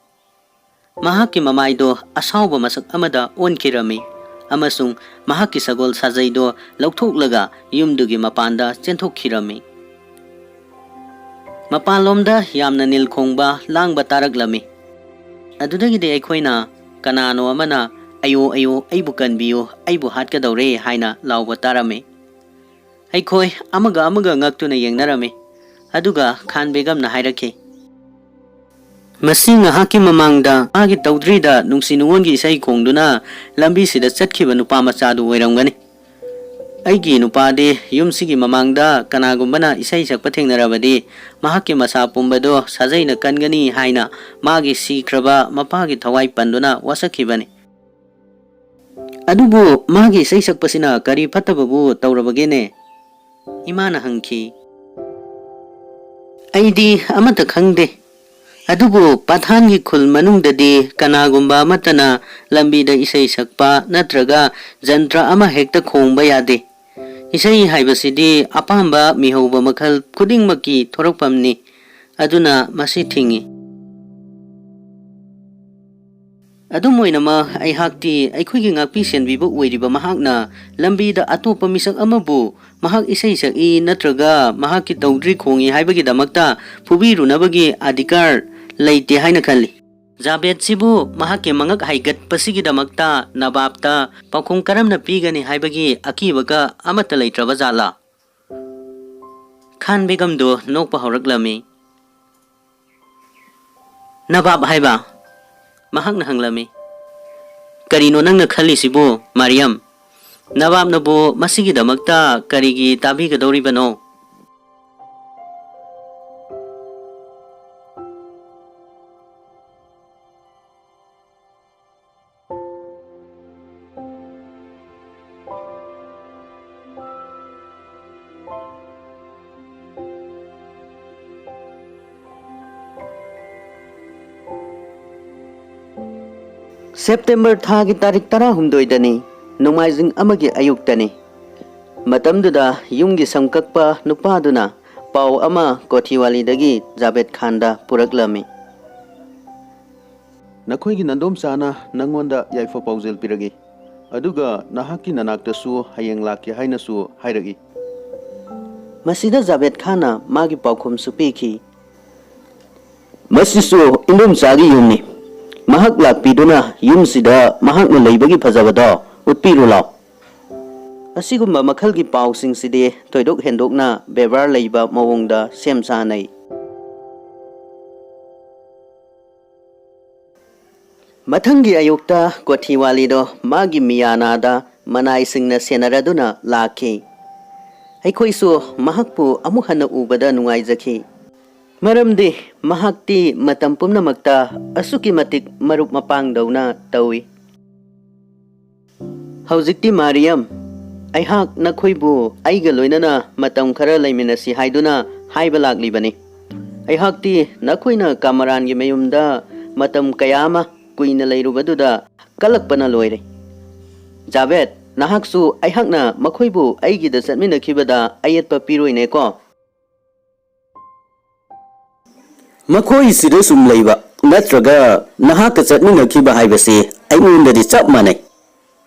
ꯃꯍꯥꯛꯀꯤ ꯃꯃꯥꯏꯗꯣ ꯑꯁꯥꯎꯕ ꯃꯁꯛ ꯑꯃꯗ ꯑꯣꯟꯈꯤꯔꯝꯃꯤ꯫ ꯑꯃꯁꯨꯡ ꯃꯍꯥꯛꯀꯤ ꯁꯒꯣꯜ ꯁꯥꯖꯩꯗꯣ ꯂꯧꯊꯣꯛꯂꯒ ꯌꯨꯝꯗꯨꯒꯤ ꯃꯄꯥꯟꯗ ꯆꯦꯟꯊꯣꯛꯈꯤꯔꯝꯃꯤ꯫ ꯃꯄꯥꯟꯂꯣꯝꯗ ꯌꯥꯝꯅ ꯅꯤꯜ ꯈꯣꯡꯕ ꯂꯥꯡꯕ ꯇꯥꯔꯛꯂꯝꯃꯤ꯫ ꯑꯗꯨꯗꯒꯤꯗꯤ ꯑꯩꯈꯣꯏꯅ ꯀꯅꯥꯅꯣ ꯑꯃꯅ "ꯑꯌꯣ, ꯑꯌꯣ, ꯑꯩꯕꯨ ꯀꯟꯕꯤꯌꯨ, ꯑꯩꯕꯨ ꯍꯥꯠꯀꯗꯧꯔꯦ" ꯍꯥꯏꯅ ꯂꯥꯎꯕ ꯇꯥꯔꯝꯃꯤ꯫ ꯑꯩꯈꯣꯏ ꯑꯃꯒ ꯑꯃꯒ ꯉꯛꯇꯨꯅ ꯌꯦꯡꯅꯔꯝꯃꯤ꯫ ꯑꯗꯨꯒ ꯈꯥꯟ ꯕꯦꯒꯝꯅ ꯍꯥꯏꯔꯛꯈꯤ, "ꯃꯁꯤ ꯉꯥꯏꯍꯥꯛꯀꯤ ꯃꯃꯥꯡꯗ ꯃꯥꯒꯤ ꯇꯧꯗ꯭ꯔꯤꯗ ꯅꯨꯡꯁꯤ ꯅꯨꯡꯉꯣꯟꯒꯤ ꯏꯁꯩ ꯈꯣꯡꯗꯨꯅ ꯂꯝꯕꯤꯁꯤꯗ ꯆꯠꯈꯤꯕ ꯅꯨꯄꯥ ꯃꯆꯥꯗꯨ ꯑꯣꯏꯔꯝꯒꯅꯤ꯫ ꯑꯩꯒꯤ ꯅꯨꯄꯥꯗꯤ ꯌꯨꯝꯁꯤꯒꯤ ꯃꯃꯥꯡꯗ ꯀꯅꯥꯒꯨꯝꯕꯅ ꯏꯁꯩ ꯁꯛꯄ ꯊꯦꯡꯅꯔꯕꯗꯤ ꯃꯍꯥꯛꯀꯤ ꯃꯁꯥ ꯄꯨꯝꯕꯗꯣ ꯁꯥꯖꯩꯅ ꯀꯟꯒꯅꯤ" ꯍꯥꯏꯅ ꯃꯥꯒꯤ ꯁꯤꯈ꯭ꯔꯕ ꯃꯄꯥꯒꯤ ꯊꯋꯥꯏ ꯄꯟꯗꯨꯅ ꯋꯥꯁꯛꯈꯤꯕꯅꯤ꯫ "ꯑꯗꯨꯕꯨ ꯃꯥꯒꯤ ꯏꯁꯩ ꯁꯛꯄꯁꯤꯅ ꯀꯔꯤ ꯐꯠꯇꯕꯕꯨ ꯇꯧꯔꯕꯒꯦꯅꯦ?" ꯏꯃꯥꯅ ꯍꯪꯈꯤ꯫ "ꯑꯩꯗꯤ ꯑꯃꯠꯇ ꯈꯪꯗꯦ꯫ ꯑꯗꯨꯕꯨ ꯄꯊꯥꯟꯒꯤ ꯈꯨꯜ ꯃꯅꯨꯡꯗꯗꯤ ꯀꯅꯥꯒꯨꯝꯕ ꯑꯃꯠꯇꯅ ꯂꯝꯕꯤꯗ ꯏꯁꯩ ꯁꯛꯄ ꯅꯠꯇ꯭ꯔꯒ ꯖꯟꯇ꯭ꯔ ꯑꯃ ꯍꯦꯛꯇ ꯈꯣꯡꯕ ꯌꯥꯗꯦ꯫ ꯏꯁꯩ ꯍꯥꯏꯕꯁꯤꯗꯤ ꯑꯄꯥꯝꯕ ꯃꯤꯍꯧꯕ ꯃꯈꯜ ꯈꯨꯗꯤꯡꯃꯛꯀꯤ ꯊꯣꯔꯛꯐꯝꯅꯤ꯫ ꯑꯗꯨꯅ ꯃꯁꯤ ꯊꯤꯡꯏ꯫ ꯑꯗꯨꯝ ꯑꯣꯏꯅꯃꯛ, ꯑꯩꯍꯥꯛꯇꯤ ꯑꯩꯈꯣꯏꯒꯤ ꯉꯥꯛꯄꯤ ꯁꯦꯟꯕꯤꯕ ꯑꯣꯏꯔꯤꯕ ꯃꯍꯥꯛꯅ ꯂꯝꯕꯤꯗ ꯑꯇꯣꯞꯄ ꯃꯤꯁꯛ ꯑꯃꯕꯨ ꯃꯍꯥꯛ ꯏꯁꯩ ꯁꯛꯏ ꯅꯠꯇ꯭ꯔꯒ ꯃꯍꯥꯛꯀꯤ ꯇꯧꯗ꯭ꯔꯤ ꯈꯣꯡꯏ ꯍꯥꯏꯕꯒꯤꯗꯃꯛꯇ ꯐꯨꯕꯤꯔꯨꯅꯕꯒꯤ ꯑꯙꯤꯀꯥꯔ ꯂꯩꯇꯦ ꯍꯥꯏꯅ ꯈꯜꯂꯤ꯫ ꯖꯥꯕꯦꯗꯁꯤꯕꯨ ꯃꯍꯥꯛꯀꯤ ꯃꯉꯛ ꯍꯥꯏꯒꯠꯄꯁꯤꯒꯤꯗꯃꯛꯇ ꯅꯕꯥꯕꯇ ꯄꯥꯎꯈꯨꯝ ꯀꯔꯝꯅ ꯄꯤꯒꯅꯤ ꯍꯥꯏꯕꯒꯤ ꯑꯀꯤꯕꯒ ꯑꯃꯠꯇ ꯂꯩꯇ꯭ꯔꯕ ꯖꯥꯠꯂꯥ?" ꯈꯥꯟ ꯕꯦꯒꯝꯗꯨ ꯅꯣꯛꯄ ꯍꯧꯔꯛꯂꯝꯃꯤ꯫ "ꯅꯕꯥꯕ ꯍꯥꯏꯕ?" ꯃꯍꯥꯛꯅ ꯍꯪꯂꯝꯃꯤ꯫ "ꯀꯔꯤꯅꯣ ꯅꯪꯅ ꯈꯜꯂꯤꯁꯤꯕꯨ, ꯃꯥꯔꯤꯌꯝ? ꯅꯕꯥꯕꯅꯕꯨ ꯃꯁꯤꯒꯤꯗꯃꯛꯇ ꯀꯔꯤꯒꯤ ꯇꯥꯕꯤꯒꯗꯧꯔꯤꯕꯅꯣ?" ꯁꯦꯞꯇꯦꯝꯕꯔ ꯊꯥꯒꯤ ꯇꯥꯔꯤꯛ ꯇꯔꯥꯍꯨꯝꯗꯣꯏꯗꯅꯤ, ꯅꯣꯡꯃꯥꯏꯖꯤꯡ ꯑꯃꯒꯤ ꯑꯌꯨꯛꯇꯅꯤ꯫ ꯃꯇꯝꯗꯨꯗ ꯌꯨꯝꯒꯤ ꯁꯝꯀꯛꯄ ꯅꯨꯄꯥꯗꯨꯅ ꯄꯥꯎ ꯑꯃ ꯀꯣꯊꯤꯋꯥꯂꯤꯗꯒꯤ ꯖꯥꯕꯦꯗ ꯈꯥꯟꯗ ꯄꯨꯔꯛꯂꯝꯃꯤ꯫ "ꯅꯈꯣꯏꯒꯤ ꯅꯟꯗꯣꯝꯆꯥꯅ ꯅꯪꯉꯣꯟꯗ ꯌꯥꯏꯐ ꯄꯥꯎꯖꯦꯜ ꯄꯤꯔꯛꯏ꯫ ꯑꯗꯨꯒ ꯅꯍꯥꯛꯀꯤ ꯅꯅꯥꯛꯇꯁꯨ ꯍꯌꯦꯡ ꯂꯥꯛꯀꯦ ꯍꯥꯏꯅꯁꯨ ꯍꯥꯏꯔꯛꯏ꯫ ꯃꯁꯤꯗ ꯖꯥꯕꯦꯗ ꯈꯥꯟꯅ ꯃꯥꯒꯤ ꯄꯥꯎꯈꯨꯝꯁꯨ ꯄꯤꯈꯤ꯫ "ꯃꯁꯤꯁꯨ ꯏꯟꯗꯣꯝꯆꯥꯒꯤ ꯌꯨꯝꯅꯤ꯫ ꯃꯍꯥꯛ ꯂꯥꯛꯄꯤꯗꯨꯅ ꯌꯨꯝꯁꯤꯗ ꯃꯍꯥꯛꯅ ꯂꯩꯕꯒꯤ ꯐꯖꯕꯗꯣ ꯎꯠꯄꯤꯔꯨ ꯂꯥꯎ꯫" ꯑꯁꯤꯒꯨꯝꯕ ꯃꯈꯜꯒꯤ ꯄꯥꯎꯁꯤꯡꯁꯤꯗꯤ ꯊꯣꯏꯗꯣꯛ ꯍꯦꯟꯗꯣꯛꯅ ꯕꯦꯕꯥꯔ ꯂꯩꯕ ꯃꯑꯣꯡꯗ ꯁꯦꯝ ꯁꯥꯅꯩ꯫ ꯃꯊꯪꯒꯤ ꯑꯌꯨꯛꯇ ꯀꯣꯊꯤꯋꯥꯂꯤꯗꯣ ꯃꯥꯒꯤ ꯃꯤꯌꯥꯅꯥꯗ ꯃꯅꯥꯏꯁꯤꯡꯅ ꯁꯦꯟꯅꯔꯗꯨꯅ ꯂꯥꯛꯈꯤ꯫ ꯑꯩꯈꯣꯏꯁꯨ ꯃꯍꯥꯛꯄꯨ ꯑꯃꯨꯛ ꯍꯟꯅ ꯎꯕꯗ ꯅꯨꯡꯉꯥꯏꯖꯈꯤ, ꯃꯔꯝꯗꯤ ꯃꯍꯥꯛꯇꯤ ꯃꯇꯝ ꯄꯨꯝꯅꯃꯛꯇ ꯑꯁꯨꯛꯀꯤ ꯃꯇꯤꯛ ꯃꯔꯨꯞ ꯃꯄꯥꯡꯗꯧꯅ ꯇꯧꯏ꯫ "ꯍꯧꯖꯤꯛꯇꯤ ꯃꯥꯔꯤꯌꯝ, ꯑꯩꯍꯥꯛ ꯅꯈꯣꯏꯕꯨ ꯑꯩꯒ ꯂꯣꯏꯅꯅ ꯃꯇꯝ ꯈꯔ ꯂꯩꯃꯤꯟꯅꯁꯤ ꯍꯥꯏꯗꯨꯅ ꯍꯥꯏꯕ ꯂꯥꯛꯂꯤꯕꯅꯤ꯫ ꯑꯩꯍꯥꯛꯇꯤ ꯅꯈꯣꯏꯅ ꯀꯥꯃꯔꯥꯟꯒꯤ ꯃꯌꯨꯝꯗ ꯃꯇꯝ ꯀꯌꯥ ꯑꯃ ꯀꯨꯏꯅ ꯂꯩꯔꯨꯕꯗꯨꯗ ꯀꯜꯂꯛꯄꯅ ꯂꯣꯏꯔꯦ꯫ ꯖꯥꯕꯦꯗ, ꯅꯍꯥꯛꯁꯨ ꯑꯩꯍꯥꯛꯅ ꯃꯈꯣꯏꯕꯨ ꯑꯩꯒꯤꯗ ꯆꯠꯃꯤꯟꯅꯈꯤꯕꯗ ꯑꯌꯦꯠꯄ ꯄꯤꯔꯣꯏꯅꯦꯀꯣ?" "ꯃꯈꯣꯏꯁꯤꯗ ꯁꯨꯝ ꯂꯩꯕ ꯅꯠꯇ꯭ꯔꯒ ꯅꯍꯥꯛꯀ ꯆꯠꯃꯤꯟꯅꯈꯤꯕ ꯍꯥꯏꯕꯁꯤ ꯑꯩꯉꯣꯟꯗꯗꯤ ꯆꯞ ꯃꯥꯟꯅꯩ꯫"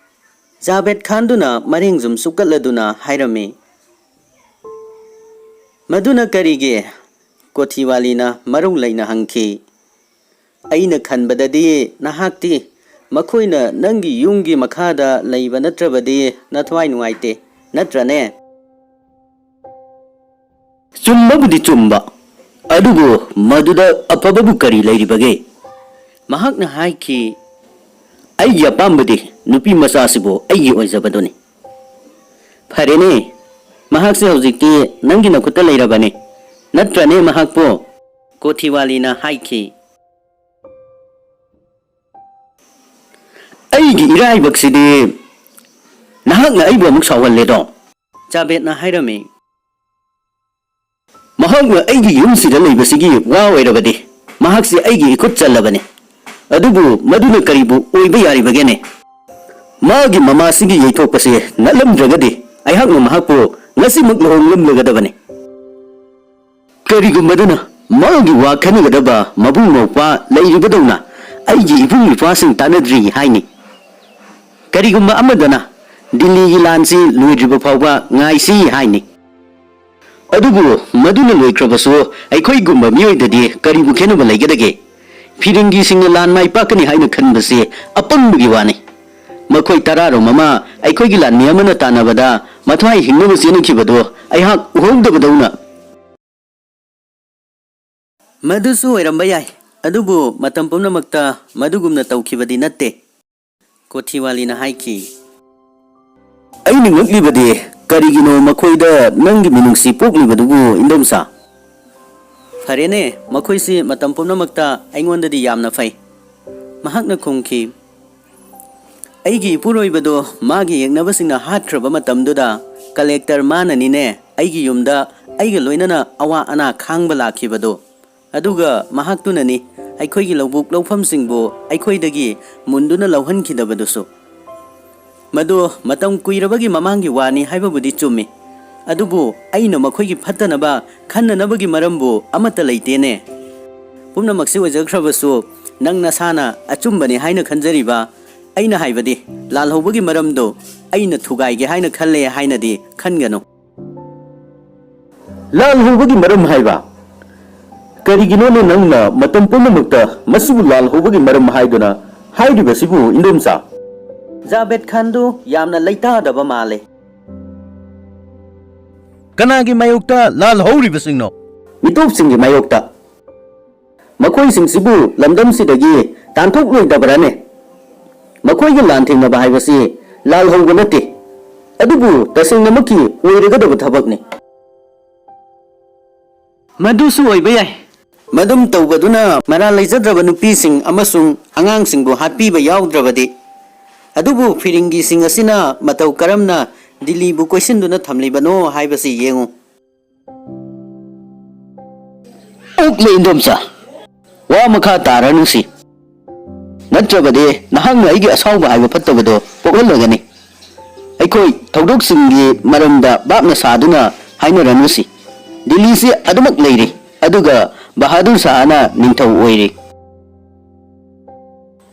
ꯖꯥꯕꯦꯗ ꯈꯥꯟꯗꯨꯅ ꯃꯔꯦꯡ ꯁꯨꯝ ꯁꯨꯞꯀꯠꯂꯗꯨꯅ ꯍꯥꯏꯔꯝꯃꯤ꯫ "ꯃꯗꯨꯅ ꯀꯔꯤꯒꯤ?" ꯀꯣꯊꯤꯋꯥꯂꯤꯅ ꯃꯔꯧ ꯂꯩꯅ ꯍꯪꯈꯤ꯫ "ꯑꯩꯅ ꯈꯟꯕꯗꯗꯤ ꯅꯍꯥꯛꯇꯤ ꯃꯈꯣꯏꯅ ꯅꯪꯒꯤ ꯌꯨꯝꯒꯤ ꯃꯈꯥꯗ ꯂꯩꯕ ꯅꯠꯇ꯭ꯔꯕꯗꯤ ꯅꯊ꯭ꯋꯥꯏ ꯅꯨꯡꯉꯥꯏꯇꯦ, ꯅꯠꯇ꯭ꯔꯅꯦ?" "ꯆꯨꯝꯕꯕꯨꯗꯤ ꯆꯨꯝꯕ, ꯑꯗꯨꯕꯨ ꯃꯗꯨꯗ ꯑꯐꯕꯕꯨ ꯀꯔꯤ ꯂꯩꯔꯤꯕꯒꯦ?" ꯃꯍꯥꯛꯅ ꯍꯥꯏꯈꯤ, "ꯑꯩꯒꯤ ꯑꯄꯥꯝꯕꯗꯤ ꯅꯨꯄꯤ ꯃꯆꯥꯁꯤꯕꯨ ꯑꯩꯒꯤ ꯑꯣꯏꯖꯕꯗꯨꯅꯤ꯫" "ꯐꯔꯦꯅꯦ, ꯃꯍꯥꯛꯁꯦ ꯍꯧꯖꯤꯛꯇꯤ ꯅꯪꯒꯤ ꯅꯈꯨꯠꯇ ꯂꯩꯔꯕꯅꯤ, ꯅꯠꯇ꯭ꯔꯅꯦ ꯃꯍꯥꯛꯄꯨ?" ꯀꯣꯊꯤꯋꯥꯂꯤꯅ ꯍꯥꯏꯈꯤ꯫ "ꯑꯩꯒꯤ ꯏꯔꯥꯏꯕꯛꯁꯤꯗꯤ ꯅꯍꯥꯛꯅ ꯑꯩꯕꯨ ꯑꯃꯨꯛ ꯁꯥꯎꯍꯜꯂꯦꯗꯣ꯫" ꯖꯥꯕꯦꯗꯅ ꯍꯥꯏꯔꯝꯃꯤ꯫ "ꯃꯍꯥꯛꯅ ꯑꯩꯒꯤ ꯌꯨꯝꯁꯤꯗ ꯂꯩꯕꯁꯤꯒꯤ ꯋꯥ ꯑꯣꯏꯔꯕꯗꯤ ꯃꯍꯥꯛꯁꯤ ꯑꯩꯒꯤ ꯏꯈꯨꯠ ꯆꯜꯂꯕꯅꯤ꯫ ꯑꯗꯨꯕꯨ ꯃꯗꯨꯅ ꯀꯔꯤꯕꯨ ꯑꯣꯏꯕ ꯌꯥꯔꯤꯕꯒꯦꯅꯦ? ꯃꯥꯒꯤ ꯃꯃꯥꯁꯤꯒꯤ ꯌꯩꯊꯣꯛꯄꯁꯤ ꯅꯠꯂꯝꯗ꯭ꯔꯒꯗꯤ ꯑꯩꯍꯥꯛꯅ ꯃꯍꯥꯛꯄꯨ ꯉꯁꯤꯃꯛ ꯂꯨꯍꯣꯡꯂꯝꯂꯒꯗꯕꯅꯤ꯫ ꯀꯔꯤꯒꯨꯝꯕꯗꯅ ꯃꯥꯒꯤ ꯋꯥ ꯈꯟꯅꯒꯗꯕ ꯃꯕꯨꯡ ꯃꯧꯄ꯭ꯋꯥ ꯂꯩꯔꯤꯕꯗꯧꯅ ꯑꯩꯒꯤ ꯏꯕꯨꯡ ꯏꯄ꯭ꯋꯥꯁꯤꯡ ꯇꯥꯟꯅꯗ꯭ꯔꯤ ꯍꯥꯏꯅꯤ꯫ ꯀꯔꯤꯒꯨꯝꯕ ꯑꯃꯗꯅ ꯗꯤꯜꯂꯤꯒꯤ ꯂꯥꯟꯁꯤ ꯂꯣꯏꯗ꯭ꯔꯤꯕ ꯐꯥꯎꯕ ꯉꯥꯏꯁꯤ ꯍꯥꯏꯅꯤ꯫ ꯑꯗꯨꯕꯨ ꯃꯗꯨꯅ ꯂꯣꯏꯈ꯭ꯔꯕꯁꯨ ꯑꯩꯈꯣꯏꯒꯨꯝꯕ ꯃꯤꯑꯣꯏꯗꯗꯤ ꯀꯔꯤꯕꯨ ꯈꯦꯠꯅꯕ ꯂꯩꯒꯗꯒꯦ? ꯐꯤꯔꯤꯡꯒꯤꯁꯤꯡꯅ ꯂꯥꯟ ꯃꯥꯏ ꯄꯥꯛꯀꯅꯤ ꯍꯥꯏꯅ ꯈꯟꯕꯁꯤ ꯑꯄꯪꯕꯒꯤ ꯋꯥꯅꯤ꯫ ꯃꯈꯣꯏ ꯇꯔꯥꯔꯣꯝ ꯑꯃ ꯑꯩꯈꯣꯏꯒꯤ ꯂꯥꯟꯃꯤ ꯑꯃꯅ ꯇꯥꯟꯅꯕꯗ ꯃꯊ꯭ꯋꯥꯏ ꯍꯤꯡꯅꯕ ꯆꯦꯟꯅꯈꯤꯕꯗꯨ ꯑꯩꯍꯥꯛ ꯎꯍꯧꯗꯕꯗꯧꯅ꯫ ꯃꯗꯨꯁꯨ ꯑꯣꯏꯔꯝꯕ ꯌꯥꯏ, ꯑꯗꯨꯕꯨ ꯃꯇꯝ ꯄꯨꯝꯅꯃꯛꯇ ꯃꯗꯨꯒꯨꯝꯅ ꯇꯧꯈꯤꯕꯗꯤ ꯅꯠꯇꯦ, ꯀꯣꯊꯤꯋꯥꯂꯤꯅ ꯍꯥꯏꯈꯤ꯫ ꯑꯩꯅ ꯉꯛꯂꯤꯕꯗꯤ ꯀꯔꯤꯒꯤꯅꯣ ꯃꯈꯣꯏꯗ ꯅꯪꯒꯤ ꯃꯤꯅꯨꯡꯁꯤ ꯄꯣꯛꯂꯤꯕꯗꯨꯕꯨ, ꯏꯟꯗꯣꯝꯆꯥ? ꯐꯔꯦꯅꯦ, ꯃꯈꯣꯏꯁꯤ ꯃꯇꯝ ꯄꯨꯝꯅꯃꯛꯇ ꯑꯩꯉꯣꯟꯗꯗꯤ ꯌꯥꯝꯅ ꯐꯩ꯫ ꯃꯍꯥꯛꯅ ꯈꯨꯝꯈꯤ, ꯑꯩꯒꯤ ꯏꯄꯨꯔꯣꯏꯕꯗꯣ ꯃꯥꯒꯤ ꯌꯦꯛꯅꯕꯁꯤꯡꯅ ꯍꯥꯠꯈ꯭ꯔꯕ ꯃꯇꯝꯗꯨꯗ ꯀꯂꯦꯛꯇꯔ ꯃꯥꯅꯅꯤꯅꯦ ꯑꯩꯒꯤ ꯌꯨꯝꯗ ꯑꯩꯒ ꯂꯣꯏꯅꯅ ꯑꯋꯥ ꯑꯅꯥ ꯈꯥꯡꯕ ꯂꯥꯛꯈꯤꯕꯗꯣ꯫ ꯑꯗꯨꯒ ꯃꯍꯥꯛꯇꯨꯅꯅꯤ ꯑꯩꯈꯣꯏꯒꯤ ꯂꯧꯕꯨꯛ ꯂꯧꯐꯝꯁꯤꯡꯕꯨ ꯑꯩꯈꯣꯏꯗꯒꯤ ꯃꯨꯟꯗꯨꯅ ꯂꯧꯍꯟꯈꯤꯗꯕꯗꯨꯁꯨ꯫ ꯃꯗꯨ ꯃꯇꯝ ꯀꯨꯏꯔꯕꯒꯤ ꯃꯃꯥꯡꯒꯤ ꯋꯥꯅꯤ ꯍꯥꯏꯕꯕꯨꯗꯤ ꯆꯨꯝꯃꯤ, ꯑꯗꯨꯕꯨ ꯑꯩꯅ ꯃꯈꯣꯏꯒꯤ ꯐꯠꯇꯅꯕ ꯈꯟꯅꯅꯕꯒꯤ ꯃꯔꯝꯕꯨ ꯑꯃꯠꯇ ꯂꯩꯇꯦꯅꯦ꯫ ꯄꯨꯝꯅꯃꯛꯁꯤ ꯑꯣꯏꯖꯈ꯭ꯔꯕꯁꯨ, ꯅꯪ ꯅꯁꯥꯅ ꯑꯆꯨꯝꯕꯅꯤ ꯍꯥꯏꯅ ꯈꯟꯖꯔꯤꯕ, ꯑꯩꯅ ꯍꯥꯏꯕꯗꯤ, ꯂꯥꯜꯍꯧꯕꯒꯤ ꯃꯔꯝꯗꯨ ꯑꯩꯅ ꯊꯨꯒꯥꯏꯒꯦ ꯍꯥꯏꯅ ꯈꯜꯂꯦ ꯍꯥꯏꯅꯗꯤ ꯈꯟꯒꯅꯨ꯫ ꯂꯥꯜꯍꯧꯕꯒꯤ ꯃꯔꯝ ꯍꯥꯏꯕ? ꯀꯔꯤꯒꯤꯅꯣꯅꯦ ꯅꯪꯅ ꯃꯇꯝ ꯄꯨꯝꯅꯃꯛꯇ ꯃꯁꯤꯕꯨ ꯂꯥꯜꯍꯧꯕꯒꯤ ꯃꯔꯝ ꯍꯥꯏꯗꯨꯅ ꯍꯥꯏꯔꯤꯕꯁꯤꯕꯨ, ꯏꯟꯗꯣꯝꯆꯥ? ꯖꯥꯕꯦꯗ ꯈꯥꯟꯗꯨ ꯌꯥꯝꯅ ꯂꯩꯇꯥꯗꯕ ꯃꯥꯜꯂꯦ꯫ ꯀꯅꯥꯒꯤ ꯃꯥꯌꯣꯛꯇ ꯂꯥꯜꯍꯧꯔꯤꯕꯁꯤꯡꯅꯣ? ꯃꯤꯇꯣꯞꯁꯤꯡꯒꯤ ꯃꯥꯌꯣꯛꯇ꯫ ꯃꯈꯣꯏꯁꯤꯡꯁꯤꯕꯨ ꯂꯝꯗꯝꯁꯤꯗꯒꯤ ꯇꯥꯟꯊꯣꯛꯂꯣꯏꯗꯕꯔꯅꯦ? ꯃꯈꯣꯏꯒ ꯂꯥꯟ ꯊꯦꯡꯅꯕ ꯍꯥꯏꯕꯁꯤ ꯂꯥꯜꯍꯧꯕ ꯅꯠꯇꯦ, ꯑꯗꯨꯕꯨ ꯇꯁꯦꯡꯅꯃꯛꯀꯤ ꯑꯣꯏꯔꯒꯗꯕ ꯊꯕꯛꯅꯤ꯫ ꯃꯗꯨꯁꯨ ꯑꯣꯏꯕ ꯌꯥꯏ꯫ ꯃꯗꯨꯝ ꯇꯧꯕꯗꯨꯅ ꯃꯔꯥꯜ ꯂꯩꯖꯗ꯭ꯔꯕ ꯅꯨꯄꯤꯁꯤꯡ ꯑꯃꯁꯨꯡ ꯑꯉꯥꯡꯁꯤꯡꯕꯨ ꯍꯥꯠꯄꯤꯕ ꯌꯥꯎꯗ꯭ꯔꯕꯗꯤ꯫ ꯑꯗꯨꯕꯨ ꯐꯤꯔꯤꯡꯒꯤꯁꯤꯡ ꯑꯁꯤꯅ ꯃꯇꯧ ꯀꯔꯝꯅ ꯗꯤꯜꯂꯤꯕꯨ ꯀꯣꯏꯁꯤꯟꯗꯨꯅ ꯊꯝꯂꯤꯕꯅꯣ ꯍꯥꯏꯕꯁꯤ ꯌꯦꯡꯉꯨ꯫ ꯑꯣꯛꯂꯦ ꯏꯟꯗꯣꯝꯆꯥ, ꯋꯥ ꯃꯈꯥ ꯇꯥꯔꯅꯨꯁꯤ, ꯅꯠꯇ꯭ꯔꯕꯗꯤ ꯅꯍꯥꯛꯅ ꯑꯩꯒꯤ ꯑꯁꯥꯎꯕ ꯍꯥꯏꯕ ꯐꯠꯇꯕꯗꯣ ꯄꯣꯛꯍꯜꯂꯒꯅꯤ꯫ ꯑꯩꯈꯣꯏ ꯊꯧꯗꯣꯛꯁꯤꯡꯒꯤ ꯃꯔꯝꯗ ꯚꯥꯞꯅ ꯁꯥꯗꯨꯅ ꯍꯥꯏꯅꯔꯅꯨꯁꯤ꯫ ꯗꯤꯜꯂꯤꯁꯤ ꯑꯗꯨꯃꯛ ꯂꯩꯔꯤ, ꯑꯗꯨꯒ ꯕꯍꯥꯗꯨꯔ ꯁꯥꯍꯅ ꯅꯤꯡꯊꯧ ꯑꯣꯏꯔꯤ꯫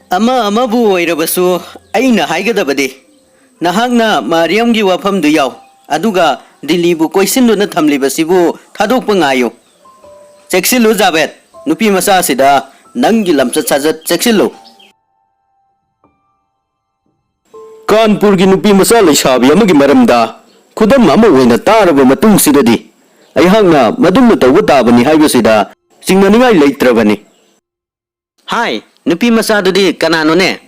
ꯑꯃ ꯑꯃꯕꯨ ꯑꯣꯏꯔꯕꯁꯨ, ꯑꯩꯅ ꯍꯥꯏꯒꯗꯕꯗꯤ, ꯅꯍꯥꯛꯅ ꯃꯥꯔꯤꯌꯝꯒꯤ ꯋꯥꯐꯝꯗꯨ ꯌꯥꯎ, ꯑꯗꯨꯒ ꯗꯤꯜꯂꯤꯕꯨ ꯀꯣꯏꯁꯤꯟꯗꯨꯅ ꯊꯝꯂꯤꯕꯁꯤꯕꯨ ꯊꯥꯗꯣꯛꯄ ꯉꯥꯏꯌꯨ꯫ ꯆꯦꯛꯁꯤꯜꯂꯨ ꯖꯥꯕꯦꯗ, ꯅꯨꯄꯤ ꯃꯆꯥꯁꯤꯗ ꯅꯪꯒꯤ ꯂꯝꯆꯠ ꯁꯥꯖꯠ ꯆꯦꯛꯁꯤꯜꯂꯨ꯫ ꯀꯥꯟꯄꯨꯔꯒꯤ ꯅꯨꯄꯤ ꯃꯆꯥ ꯂꯩꯁꯥꯕꯤ ꯑꯃꯒꯤ ꯃꯔꯝꯗ ꯈꯨꯗꯝ ꯑꯃ ꯑꯣꯏꯅ ꯇꯥꯔꯕ ꯃꯇꯨꯡꯁꯤꯗꯗꯤ, ꯑꯩꯍꯥꯛꯅ ꯃꯗꯨꯝꯅ ꯇꯧꯕ ꯇꯥꯕꯅꯤ ꯍꯥꯏꯕꯁꯤꯗ ꯆꯤꯡꯅꯅꯤꯡꯉꯥꯏ ꯂꯩꯇ꯭ꯔꯕꯅꯤ꯫ ꯍꯥꯏ, ꯅꯨꯄꯤ ꯃꯆꯥꯗꯨꯗꯤ ꯀꯅꯥꯅꯣꯅꯦ?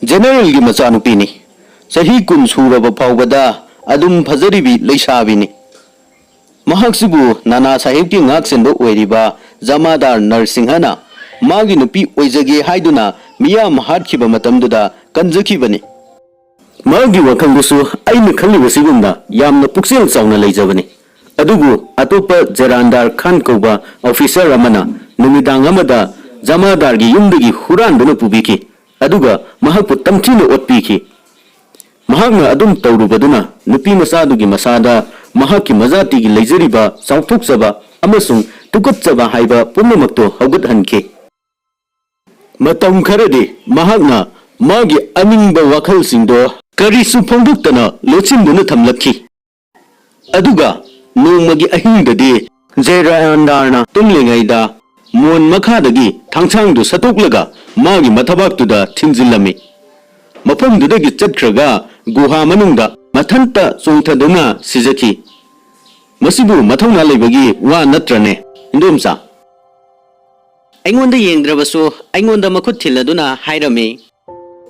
ꯖꯦꯅꯦꯔꯦꯜꯒꯤ ꯃꯆꯥꯅꯨꯄꯤꯅꯤ꯫ ꯆꯍꯤ ꯀꯨꯟ ꯁꯨꯔꯕ ꯐꯥꯎꯕꯗ ꯑꯗꯨꯝ ꯐꯖꯔꯤꯕꯤ ꯂꯩꯁꯥꯕꯤꯅꯤ꯫ ꯃꯍꯥꯛꯁꯤꯕꯨ ꯅꯥꯅꯥ ꯁꯥꯍꯦꯕꯀꯤ ꯉꯥꯛꯁꯦꯟꯕ ꯑꯣꯏꯔꯤꯕ ꯖꯃꯥꯗꯥꯔ ꯅꯔꯁꯤꯡꯍꯅ ꯃꯥꯒꯤ ꯅꯨꯄꯤ ꯑꯣꯏꯖꯒꯦ ꯍꯥꯏꯗꯨꯅ ꯃꯤꯌꯥꯝ ꯍꯥꯠꯈꯤꯕ ꯃꯇꯝꯗꯨꯗ ꯀꯟꯖꯈꯤꯕꯅꯤ꯫ ꯃꯥꯒꯤ ꯋꯥꯈꯜꯗꯨꯁꯨ ꯑꯩꯅ ꯈꯜꯂꯤꯕꯁꯤꯒꯨꯝꯅ ꯌꯥꯝꯅ ꯄꯨꯛꯆꯦꯜ ꯆꯥꯎꯅ ꯂꯩꯖꯕꯅꯤ꯫ ꯑꯗꯨꯕꯨ ꯑꯇꯣꯞꯄ ꯖꯦꯔꯥꯟꯗꯥꯔ ꯈꯥꯟ ꯀꯧꯕ ꯑꯣꯐꯤꯁꯔ ꯑꯃꯅ ꯅꯨꯃꯤꯗꯥꯡ ꯑꯃꯗ ꯖꯃꯥꯗꯥꯔꯒꯤ ꯌꯨꯝꯗꯒꯤ ꯍꯨꯔꯥꯟꯗꯨꯅ ꯄꯨꯕꯤꯈꯤ, ꯑꯗꯨꯒ ꯃꯍꯥꯛꯄꯨ ꯇꯝꯊꯤꯅ ꯑꯣꯠꯄꯤꯈꯤ꯫ ꯃꯍꯥꯛꯅ ꯑꯗꯨꯝ ꯇꯧꯔꯨꯕꯗꯨꯅ ꯅꯨꯄꯤ ꯃꯆꯥꯗꯨꯒꯤ ꯃꯁꯥꯗ ꯃꯍꯥꯛꯀꯤ ꯃꯖꯥꯇꯤꯒꯤ ꯂꯩꯖꯔꯤꯕ ꯆꯥꯎꯊꯣꯛꯆꯕ ꯑꯃꯁꯨꯡ ꯇꯨꯀꯠꯆꯕ ꯍꯥꯏꯕ ꯄꯨꯝꯅꯃꯛꯇꯨ ꯍꯧꯒꯠꯍꯟꯈꯤ꯫ ꯃꯇꯝ ꯈꯔꯗꯤ ꯃꯍꯥꯛꯅ ꯃꯥꯒꯤ ꯑꯅꯤꯡꯕ ꯋꯥꯈꯜꯁꯤꯡꯗꯣ ꯀꯔꯤꯁꯨ ꯐꯣꯡꯗꯣꯛꯇꯅ ꯂꯣꯠꯁꯤꯟꯗꯨꯅ ꯊꯝꯂꯛꯈꯤ꯫ ꯑꯗꯨꯒ ꯅꯣꯡꯃꯒꯤ ꯑꯍꯤꯡꯗꯗꯤ ꯖꯦꯔꯥꯟꯗꯥꯔꯅ ꯇꯨꯝꯂꯤꯉꯩꯗ ꯃꯣꯟ ꯃꯈꯥꯗꯒꯤ ꯊꯥꯡꯁꯥꯡꯗꯨ ꯁꯠꯇꯣꯛꯂꯒ ꯃꯥꯒꯤ ꯃꯊꯕꯥꯛꯇꯨꯗ ꯊꯤꯟꯖꯤꯜꯂꯝꯃꯤ꯫ ꯃꯐꯝꯗꯨꯗꯒꯤ ꯆꯠꯈ꯭ꯔꯒ ꯒꯨꯍꯥ ꯃꯅꯨꯡꯗ ꯃꯊꯟꯇ ꯆꯣꯡꯊꯗꯨꯅ ꯁꯤꯖꯈꯤ꯫ ꯃꯁꯤꯕꯨ ꯃꯊꯧꯅꯥ ꯂꯩꯕꯒꯤ ꯋꯥ ꯅꯠꯇ꯭ꯔꯅꯦ, ꯏꯟꯗꯣꯝꯆꯥ? ꯑꯩꯉꯣꯟꯗ ꯌꯦꯡꯗ꯭ꯔꯕꯁꯨ ꯑꯩꯉꯣꯟꯗ ꯃꯈꯨꯠ ꯊꯤꯜꯂꯗꯨꯅ ꯍꯥꯏꯔꯝꯃꯤ꯫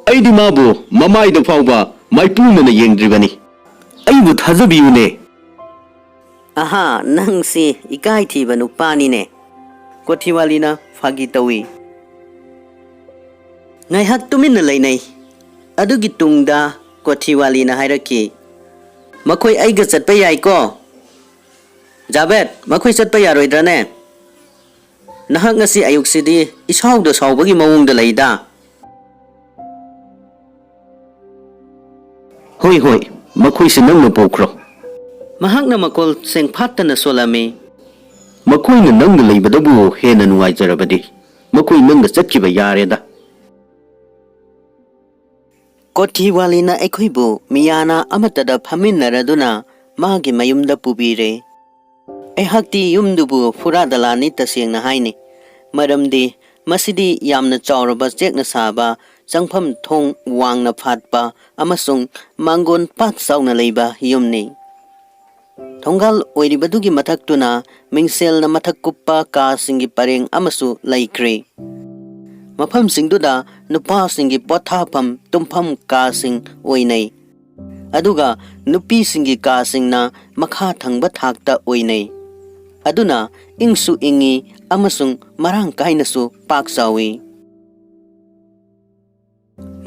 ꯑꯩꯗꯤ ꯃꯥꯕꯨ ꯃꯃꯥꯏꯗ ꯐꯥꯎꯕ ꯃꯥꯏꯄꯨꯅꯅ ꯌꯦꯡꯗ꯭ꯔꯤꯕꯅꯤ꯫ ꯑꯩꯕꯨ ꯊꯥꯖꯕꯤꯌꯨꯅꯦ꯫ ꯑꯍꯥ, ꯅꯪꯁꯤ ꯏꯀꯥꯏ ꯊꯤꯕ ꯅꯨꯄꯥꯅꯤꯅꯦ꯫ ꯀꯣꯊꯤꯋꯥꯂꯤꯅ ꯐꯥꯒꯤ ꯇꯧꯏ꯫ ꯉꯥꯏꯍꯥꯛ ꯇꯨꯃꯤꯟꯅ ꯂꯩꯅꯩ꯫ ꯑꯗꯨꯒꯤ ꯇꯨꯡꯗ ꯀꯣꯊꯤꯋꯥꯂꯤꯅ ꯍꯥꯏꯔꯛꯈꯤ, "ꯃꯈꯣꯏ ꯑꯩꯒ ꯆꯠꯄ ꯌꯥꯏꯀꯣ?" "ꯖꯥꯕꯦꯗ, ꯃꯈꯣꯏ ꯆꯠꯄ ꯌꯥꯔꯣꯏꯗ꯭ꯔꯅꯦ? ꯅꯍꯥꯛ ꯉꯁꯤ ꯑꯌꯨꯛꯁꯤꯗꯤ ꯏꯁꯥꯎꯗ ꯁꯥꯎꯕꯒꯤ ꯃꯑꯣꯡꯗ ꯂꯩꯗ꯫" "ꯍꯣꯏ, ꯍꯣꯏ, ꯃꯈꯣꯏꯁꯤ ꯅꯪꯅ ꯄꯣꯛꯈ꯭ꯔꯣ꯫" ꯃꯍꯥꯛꯅ ꯃꯈꯣꯜ ꯁꯦꯡꯐꯥꯠꯇꯅ ꯁꯣꯜꯂꯝꯃꯤ꯫ "ꯃꯈꯣꯏꯅ ꯅꯪꯒ ꯂꯩꯕꯗꯕꯨ ꯍꯦꯟꯅ ꯅꯨꯡꯉꯥꯏꯖꯔꯕꯗꯤ, ꯃꯈꯣꯏ ꯅꯪꯒ ꯆꯠꯈꯤꯕ ꯌꯥꯔꯦꯗ꯫ ꯀꯣꯊꯤꯋꯥꯂꯤꯅ ꯑꯩꯈꯣꯏꯕꯨ ꯃꯤꯌꯥꯅ ꯑꯃꯠꯇꯗ ꯐꯝꯃꯤꯟꯅꯔꯗꯨꯅ ꯃꯥꯒꯤ ꯃꯌꯨꯝꯗ ꯄꯨꯕꯤꯔꯦ꯫ ꯑꯩꯍꯥꯛꯇꯤ ꯌꯨꯝꯗꯨꯕꯨ ꯐꯨꯔꯥꯗꯂꯥꯅꯤ, ꯇꯁꯦꯡꯅ ꯍꯥꯏꯅꯤ, ꯃꯔꯝꯗꯤ ꯃꯁꯤꯗꯤ ꯌꯥꯝꯅ ꯆꯥꯎꯔꯕ ꯆꯦꯛꯅ ꯁꯥꯕ ꯆꯪꯐꯝ ꯊꯣꯡ ꯋꯥꯡꯅ ꯐꯥꯠꯄ ꯑꯃꯁꯨꯡ ꯃꯥꯡꯒꯣꯟ ꯄꯥꯛ ꯆꯥꯎꯅ ꯂꯩꯕ ꯌꯨꯝꯅꯤ꯫ ꯊꯣꯡꯒꯥꯜ ꯑꯣꯏꯔꯤꯕꯗꯨꯒꯤ ꯃꯊꯛꯇꯨꯅ ꯃꯤꯡꯁꯦꯜꯅ ꯃꯊꯛ ꯀꯨꯞꯄ ꯀꯥꯁꯤꯡꯒꯤ ꯄꯔꯦꯡ ꯑꯃꯁꯨ ꯂꯩꯈ꯭ꯔꯦ꯫ ꯃꯐꯝꯁꯤꯡꯗꯨꯗ ꯅꯨꯄꯥꯁꯤꯡꯒꯤ ꯄꯣꯊꯥꯐꯝ ꯇꯨꯝꯐꯝ ꯀꯥꯁꯤꯡ ꯑꯣꯏꯅꯩ, ꯑꯗꯨꯒ ꯅꯨꯄꯤꯁꯤꯡꯒꯤ ꯀꯥꯁꯤꯡꯅ ꯃꯈꯥ ꯊꯪꯕ ꯊꯥꯛꯇ ꯑꯣꯏꯅꯩ꯫ ꯑꯗꯨꯅ ꯏꯪꯁꯨ ꯏꯪꯉꯤ ꯑꯃꯁꯨꯡ ꯃꯔꯥꯡ ꯀꯥꯏꯅꯁꯨ ꯄꯥꯛ ꯆꯥꯎꯏ꯫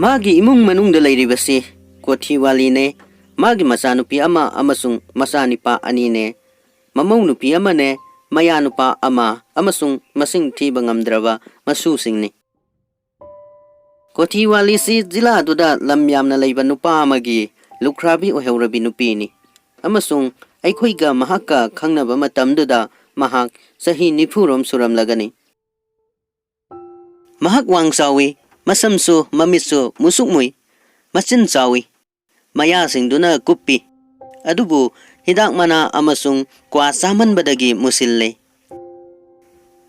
ꯃꯥꯒꯤ ꯏꯃꯨꯡ ꯃꯅꯨꯡꯗ ꯂꯩꯔꯤꯕꯁꯤ ꯀꯣꯊꯤꯋꯥꯂꯤꯅꯦ, ꯃꯥꯒꯤ ꯃꯆꯥꯅꯨꯄꯤ ꯑꯃ ꯑꯃꯁꯨꯡ ꯃꯆꯥꯅꯤꯄꯥ ꯑꯅꯤꯅꯦ, ꯃꯃꯧ ꯅꯨꯄꯤ ꯑꯃꯅꯦ, ꯃꯌꯥꯅꯨꯄꯥ ꯑꯃ ꯑꯃꯁꯨꯡ ꯃꯁꯤꯡ ꯊꯤꯕ ꯉꯝꯗ꯭ꯔꯕ ꯃꯁꯨꯁꯤꯡꯅꯤ꯫ ꯀꯣꯊꯤꯋꯥꯂꯤꯁꯤ ꯖꯤꯂꯥꯗꯨꯗ ꯂꯝ ꯌꯥꯝꯅ ꯂꯩꯕ ꯅꯨꯄꯥ ꯑꯃꯒꯤ ꯂꯨꯈ꯭ꯔꯥꯕꯤ ꯑꯣꯏꯍꯧꯔꯕꯤ ꯅꯨꯄꯤꯅꯤ, ꯑꯃꯁꯨꯡ ꯑꯩꯈꯣꯏꯒ ꯃꯍꯥꯛꯀ ꯈꯪꯅꯕ ꯃꯇꯝꯗꯨꯗ ꯃꯍꯥꯛ ꯆꯍꯤ ꯅꯤꯐꯨꯔꯣꯝ ꯁꯨꯔꯝꯂꯒꯅꯤ꯫ ꯃꯍꯥꯛ ꯋꯥꯡ ꯆꯥꯎꯏ, ꯃꯁꯝꯁꯨ ꯃꯃꯤꯠꯁꯨ ꯃꯨꯁꯨꯛ ꯃꯨꯏ, ꯃꯆꯤꯟ ꯆꯥꯎꯏ, ꯃꯌꯥꯁꯤꯡꯗꯨꯅ ꯀꯨꯞꯄꯤ, ꯑꯗꯨꯕꯨ ꯍꯤꯗꯥꯛ ꯃꯅꯥ ꯑꯃꯁꯨꯡ ꯀ꯭ꯋꯥ ꯆꯥꯃꯟꯕꯗꯒꯤ ꯃꯨꯁꯤꯜꯂꯦ꯫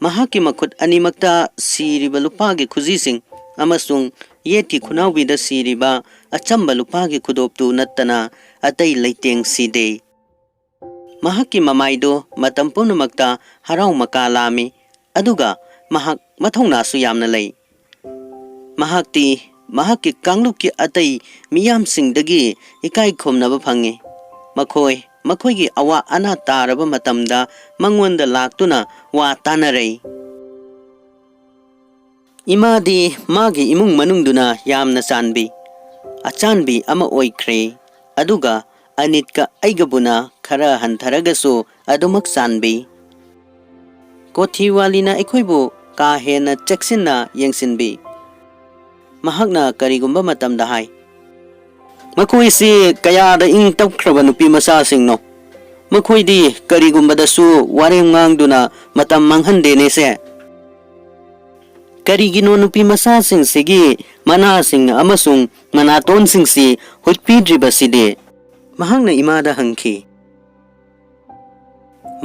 ꯃꯍꯥꯛꯀꯤ ꯃꯈꯨꯠ ꯑꯅꯤꯃꯛꯇ ꯁꯤꯔꯤꯕ ꯂꯨꯄꯥꯒꯤ ꯈꯨꯖꯤꯁꯤꯡ ꯑꯃꯁꯨꯡ ꯌꯦꯠꯀꯤ ꯈꯨꯅꯥꯎꯕꯤꯗ ꯁꯤꯔꯤꯕ ꯑꯆꯝꯕ ꯂꯨꯄꯥꯒꯤ ꯈꯨꯗꯣꯞꯇꯨ ꯅꯠꯇꯅ ꯑꯇꯩ ꯂꯩꯇꯦꯡ ꯁꯤꯗꯦ꯫ ꯃꯍꯥꯛꯀꯤ ꯃꯃꯥꯏꯗꯨ ꯃꯇꯝ ꯄꯨꯝꯅꯃꯛꯇ ꯍꯔꯥꯎ ꯃꯀꯥ ꯂꯥꯝꯃꯤ, ꯑꯗꯨꯒ ꯃꯍꯥꯛ ꯃꯊꯧꯅꯥꯁꯨ ꯌꯥꯝꯅ ꯂꯩ꯫ ꯃꯍꯥꯛꯇꯤ ꯃꯍꯥꯛꯀꯤ ꯀꯥꯡꯂꯨꯞꯀꯤ ꯑꯇꯩ ꯃꯤꯌꯥꯝꯁꯤꯡꯗꯒꯤ ꯏꯀꯥꯏ ꯈꯨꯝꯅꯕ ꯐꯪꯏ꯫ ꯃꯈꯣꯏ ꯃꯈꯣꯏꯒꯤ ꯑꯋꯥ ꯑꯅꯥ ꯇꯥꯔꯕ ꯃꯇꯝꯗ ꯃꯉꯣꯟꯗ ꯂꯥꯛꯇꯨꯅ ꯋꯥ ꯇꯥꯅꯔꯩ꯫ ꯏꯃꯥꯗꯤ ꯃꯥꯒꯤ ꯏꯃꯨꯡ ꯃꯅꯨꯡꯗꯨꯅ ꯌꯥꯝꯅ ꯆꯥꯟꯕꯤ, ꯑꯆꯥꯟꯕꯤ ꯑꯃ ꯑꯣꯏꯈ꯭ꯔꯦ, ꯑꯗꯨꯒ ꯑꯅꯤꯠꯀ ꯑꯩꯒꯕꯨꯅ ꯈꯔ ꯍꯟꯊꯔꯒꯁꯨ ꯑꯗꯨꯃꯛ ꯆꯥꯟꯕꯤ꯫ ꯀꯣꯊꯤꯋꯥꯂꯤꯅ ꯑꯩꯈꯣꯏꯕꯨ ꯀꯥ ꯍꯦꯟꯅ ꯆꯦꯛꯁꯤꯟꯅ ꯌꯦꯡꯁꯤꯟꯕꯤ꯫ ꯃꯍꯥꯛꯅ ꯀꯔꯤꯒꯨꯝꯕ ꯃꯇꯝꯗ ꯍꯥꯏ, "ꯃꯈꯣꯏꯁꯤ ꯀꯌꯥꯗ ꯏꯪ ꯇꯞꯈ꯭ꯔꯕ ꯅꯨꯄꯤ ꯃꯆꯥꯁꯤꯡꯅꯣ! ꯃꯈꯣꯏꯗꯤ ꯀꯔꯤꯒꯨꯝꯕꯗꯁꯨ ꯋꯥꯔꯦꯝ ꯉꯥꯡꯗꯨꯅ ꯃꯇꯝ ꯃꯥꯡꯍꯟꯗꯦꯅꯦꯁꯦ!" "ꯀꯔꯤꯒꯤꯅꯣ ꯅꯨꯄꯤ ꯃꯆꯥꯁꯤꯡꯁꯤꯒꯤ ꯃꯅꯥꯁꯤꯡ ꯑꯃꯁꯨꯡ ꯃꯅꯥꯇꯣꯟꯁꯤꯡꯁꯤ ꯍꯨꯠꯄꯤꯗ꯭ꯔꯤꯕꯁꯤꯗꯤ?" ꯃꯍꯥꯛꯅ ꯏꯃꯥꯗ ꯍꯪꯈꯤ꯫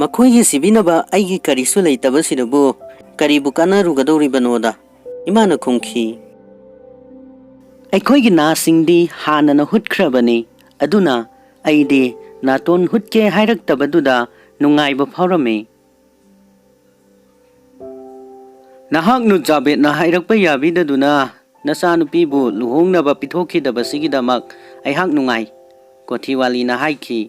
"ꯃꯈꯣꯏꯒꯤ ꯁꯤꯕꯤꯅꯕ ꯑꯩꯒꯤ ꯀꯔꯤꯁꯨ ꯂꯩꯇꯕꯁꯤꯗꯕꯨ ꯀꯔꯤꯕꯨ ꯀꯥꯟꯅꯔꯨꯒꯗꯧꯔꯤꯕꯅꯣꯗ?" ꯏꯃꯥꯅ ꯈꯨꯝꯈꯤ꯫ "ꯑꯩꯈꯣꯏꯒꯤ ꯅꯥꯁꯤꯡꯗꯤ ꯍꯥꯟꯅꯅ ꯍꯨꯠꯈ꯭ꯔꯕꯅꯤ, ꯑꯗꯨꯅ ꯑꯩꯗꯤ ꯅꯥꯇꯣꯟ ꯍꯨꯠꯀꯦ ꯍꯥꯏꯔꯛꯇꯕꯗꯨꯗ ꯅꯨꯡꯉꯥꯏꯕ ꯐꯥꯎꯔꯝꯃꯤ꯫" "ꯅꯍꯥꯛꯅ ꯖꯥꯕꯦꯗꯅ ꯍꯥꯏꯔꯛꯄ ꯌꯥꯕꯤꯗꯗꯨꯅ ꯅꯆꯥꯅꯨꯄꯤꯕꯨ ꯂꯨꯍꯣꯡꯅꯕ ꯄꯤꯊꯣꯛꯈꯤꯗꯕꯁꯤꯒꯤꯗꯃꯛ ꯑꯩꯍꯥꯛ ꯅꯨꯡꯉꯥꯏ," ꯀꯣꯊꯤꯋꯥꯂꯤꯅ ꯍꯥꯏꯈꯤ꯫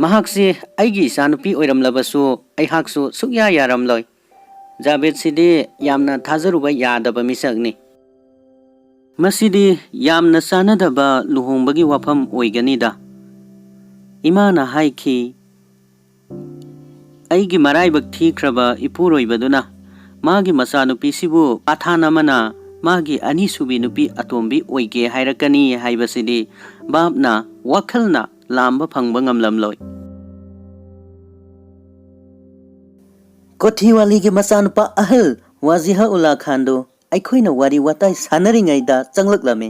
"ꯃꯍꯥꯛꯁꯤ ꯑꯩꯒꯤ ꯏꯆꯥꯅꯨꯄꯤ ꯑꯣꯏꯔꯝꯂꯕꯁꯨ ꯑꯩꯍꯥꯛꯁꯨ ꯁꯨꯛꯌꯥ ꯌꯥꯔꯝꯂꯣꯏ꯫ ꯖꯥꯕꯦꯗꯁꯤꯗꯤ ꯌꯥꯝꯅ ꯊꯥꯖꯔꯨꯕ ꯌꯥꯗꯕ ꯃꯤꯁꯛꯅꯤ꯫ ꯃꯁꯤꯗꯤ ꯌꯥꯝꯅ ꯆꯥꯟꯅꯗꯕ ꯂꯨꯍꯣꯡꯕꯒꯤ ꯋꯥꯐꯝ ꯑꯣꯏꯒꯅꯤꯗ꯫" ꯏꯃꯥꯅ ꯍꯥꯏꯈꯤ, "ꯑꯩꯒꯤ ꯃꯔꯥꯏꯕꯛ ꯊꯤꯈ꯭ꯔꯕ ꯏꯄꯨꯔꯣꯏꯕꯗꯨꯅ ꯃꯥꯒꯤ ꯃꯆꯥꯅꯨꯄꯤꯁꯤꯕꯨ ꯄꯥꯊꯥꯟ ꯑꯃꯅ ꯃꯥꯒꯤ ꯑꯅꯤꯁꯨꯕꯤ ꯅꯨꯄꯤ ꯑꯇꯣꯝꯕꯤ ꯑꯣꯏꯒꯦ ꯍꯥꯏꯔꯛꯀꯅꯤ ꯍꯥꯏꯕꯁꯤꯗꯤ ꯚꯥꯞꯅ, ꯋꯥꯈꯜꯅ ꯂꯥꯝꯕ ꯐꯪꯕ ꯉꯝꯂꯝꯂꯣꯏ꯫" ꯀꯣꯊꯤꯋꯥꯂꯤꯒꯤ ꯃꯆꯥꯅꯨꯄꯥ ꯑꯍꯜ ꯋꯥꯖꯤꯍ ꯎꯜꯂꯥ ꯈꯥꯟꯗꯨ ꯑꯩꯈꯣꯏꯅ ꯋꯥꯔꯤ ꯋꯥꯇꯥꯏ ꯁꯥꯟꯅꯔꯤꯉꯩꯗ ꯆꯪꯂꯛꯂꯝꯃꯤ,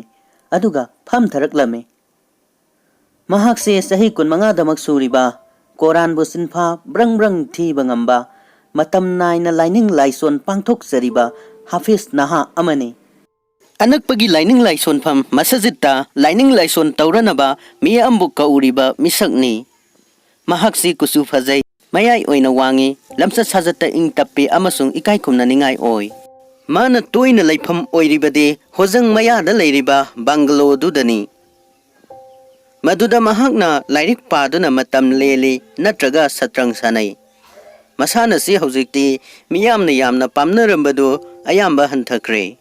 ꯑꯗꯨꯒ ꯐꯝꯊꯔꯛꯂꯝꯃꯤ꯫ ꯃꯍꯥꯛꯁꯦ ꯆꯍꯤ ꯀꯨꯟꯃꯉꯥꯗꯃꯛ ꯁꯨꯔꯤꯕ, ꯀꯣꯔꯥꯟꯕꯨ ꯆꯤꯟꯐꯥ ꯕ꯭ꯔꯪ ꯕ꯭ꯔꯪ ꯊꯤꯕ ꯉꯝꯕ, ꯃꯇꯝ ꯅꯥꯏꯅ ꯂꯥꯏꯅꯤꯡ ꯂꯥꯏꯁꯣꯟ ꯄꯥꯡꯊꯣꯛꯆꯔꯤꯕ ꯍꯥꯐꯤꯖ ꯅꯍꯥ ꯑꯃꯅꯤ꯫ ꯑꯅꯛꯄꯒꯤ ꯂꯥꯏꯅꯤꯡ ꯂꯥꯏꯁꯣꯟꯐꯝ ꯃꯁꯖꯤꯠꯇ ꯂꯥꯏꯅꯤꯡ ꯂꯥꯏꯁꯣꯟ ꯇꯧꯔꯅꯕ ꯃꯤꯌꯥꯝꯕꯨ ꯀꯧꯔꯤꯕ ꯃꯤꯁꯛꯅꯤ꯫ ꯃꯍꯥꯛꯁꯤ ꯀꯨꯆꯨ ꯐꯖꯩ, ꯃꯌꯥꯏ ꯑꯣꯏꯅ ꯋꯥꯡꯉꯤ, ꯂꯝꯆꯠ ꯁꯥꯖꯠꯇ ꯏꯪ ꯇꯞꯄꯤ ꯑꯃꯁꯨꯡ ꯏꯀꯥꯏ ꯈꯨꯝꯅꯅꯤꯡꯉꯥꯏ ꯑꯣꯏ꯫ ꯃꯥꯅ ꯇꯣꯏꯅ ꯂꯩꯐꯝ ꯑꯣꯏꯔꯤꯕꯗꯤ ꯍꯣꯖꯪ ꯃꯌꯥꯗ ꯂꯩꯔꯤꯕ ꯕꯪꯒꯂꯣꯗꯨꯗꯅꯤ꯫ ꯃꯗꯨꯗ ꯃꯍꯥꯛꯅ ꯂꯥꯏꯔꯤꯛ ꯄꯥꯗꯨꯅ ꯃꯇꯝ ꯂꯦꯜꯂꯤ ꯅꯠꯇ꯭ꯔꯒ ꯁꯠꯇ꯭ꯔꯪ ꯁꯥꯟꯅꯩ꯫ ꯃꯁꯥꯟꯅꯁꯤ ꯍꯧꯖꯤꯛꯇꯤ ꯃꯤꯌꯥꯝꯅ ꯌꯥꯝꯅ ꯄꯥꯝꯅꯔꯝꯕꯗꯨ ꯑꯌꯥꯝꯕ ꯍꯟꯊꯈ꯭ꯔꯦ꯫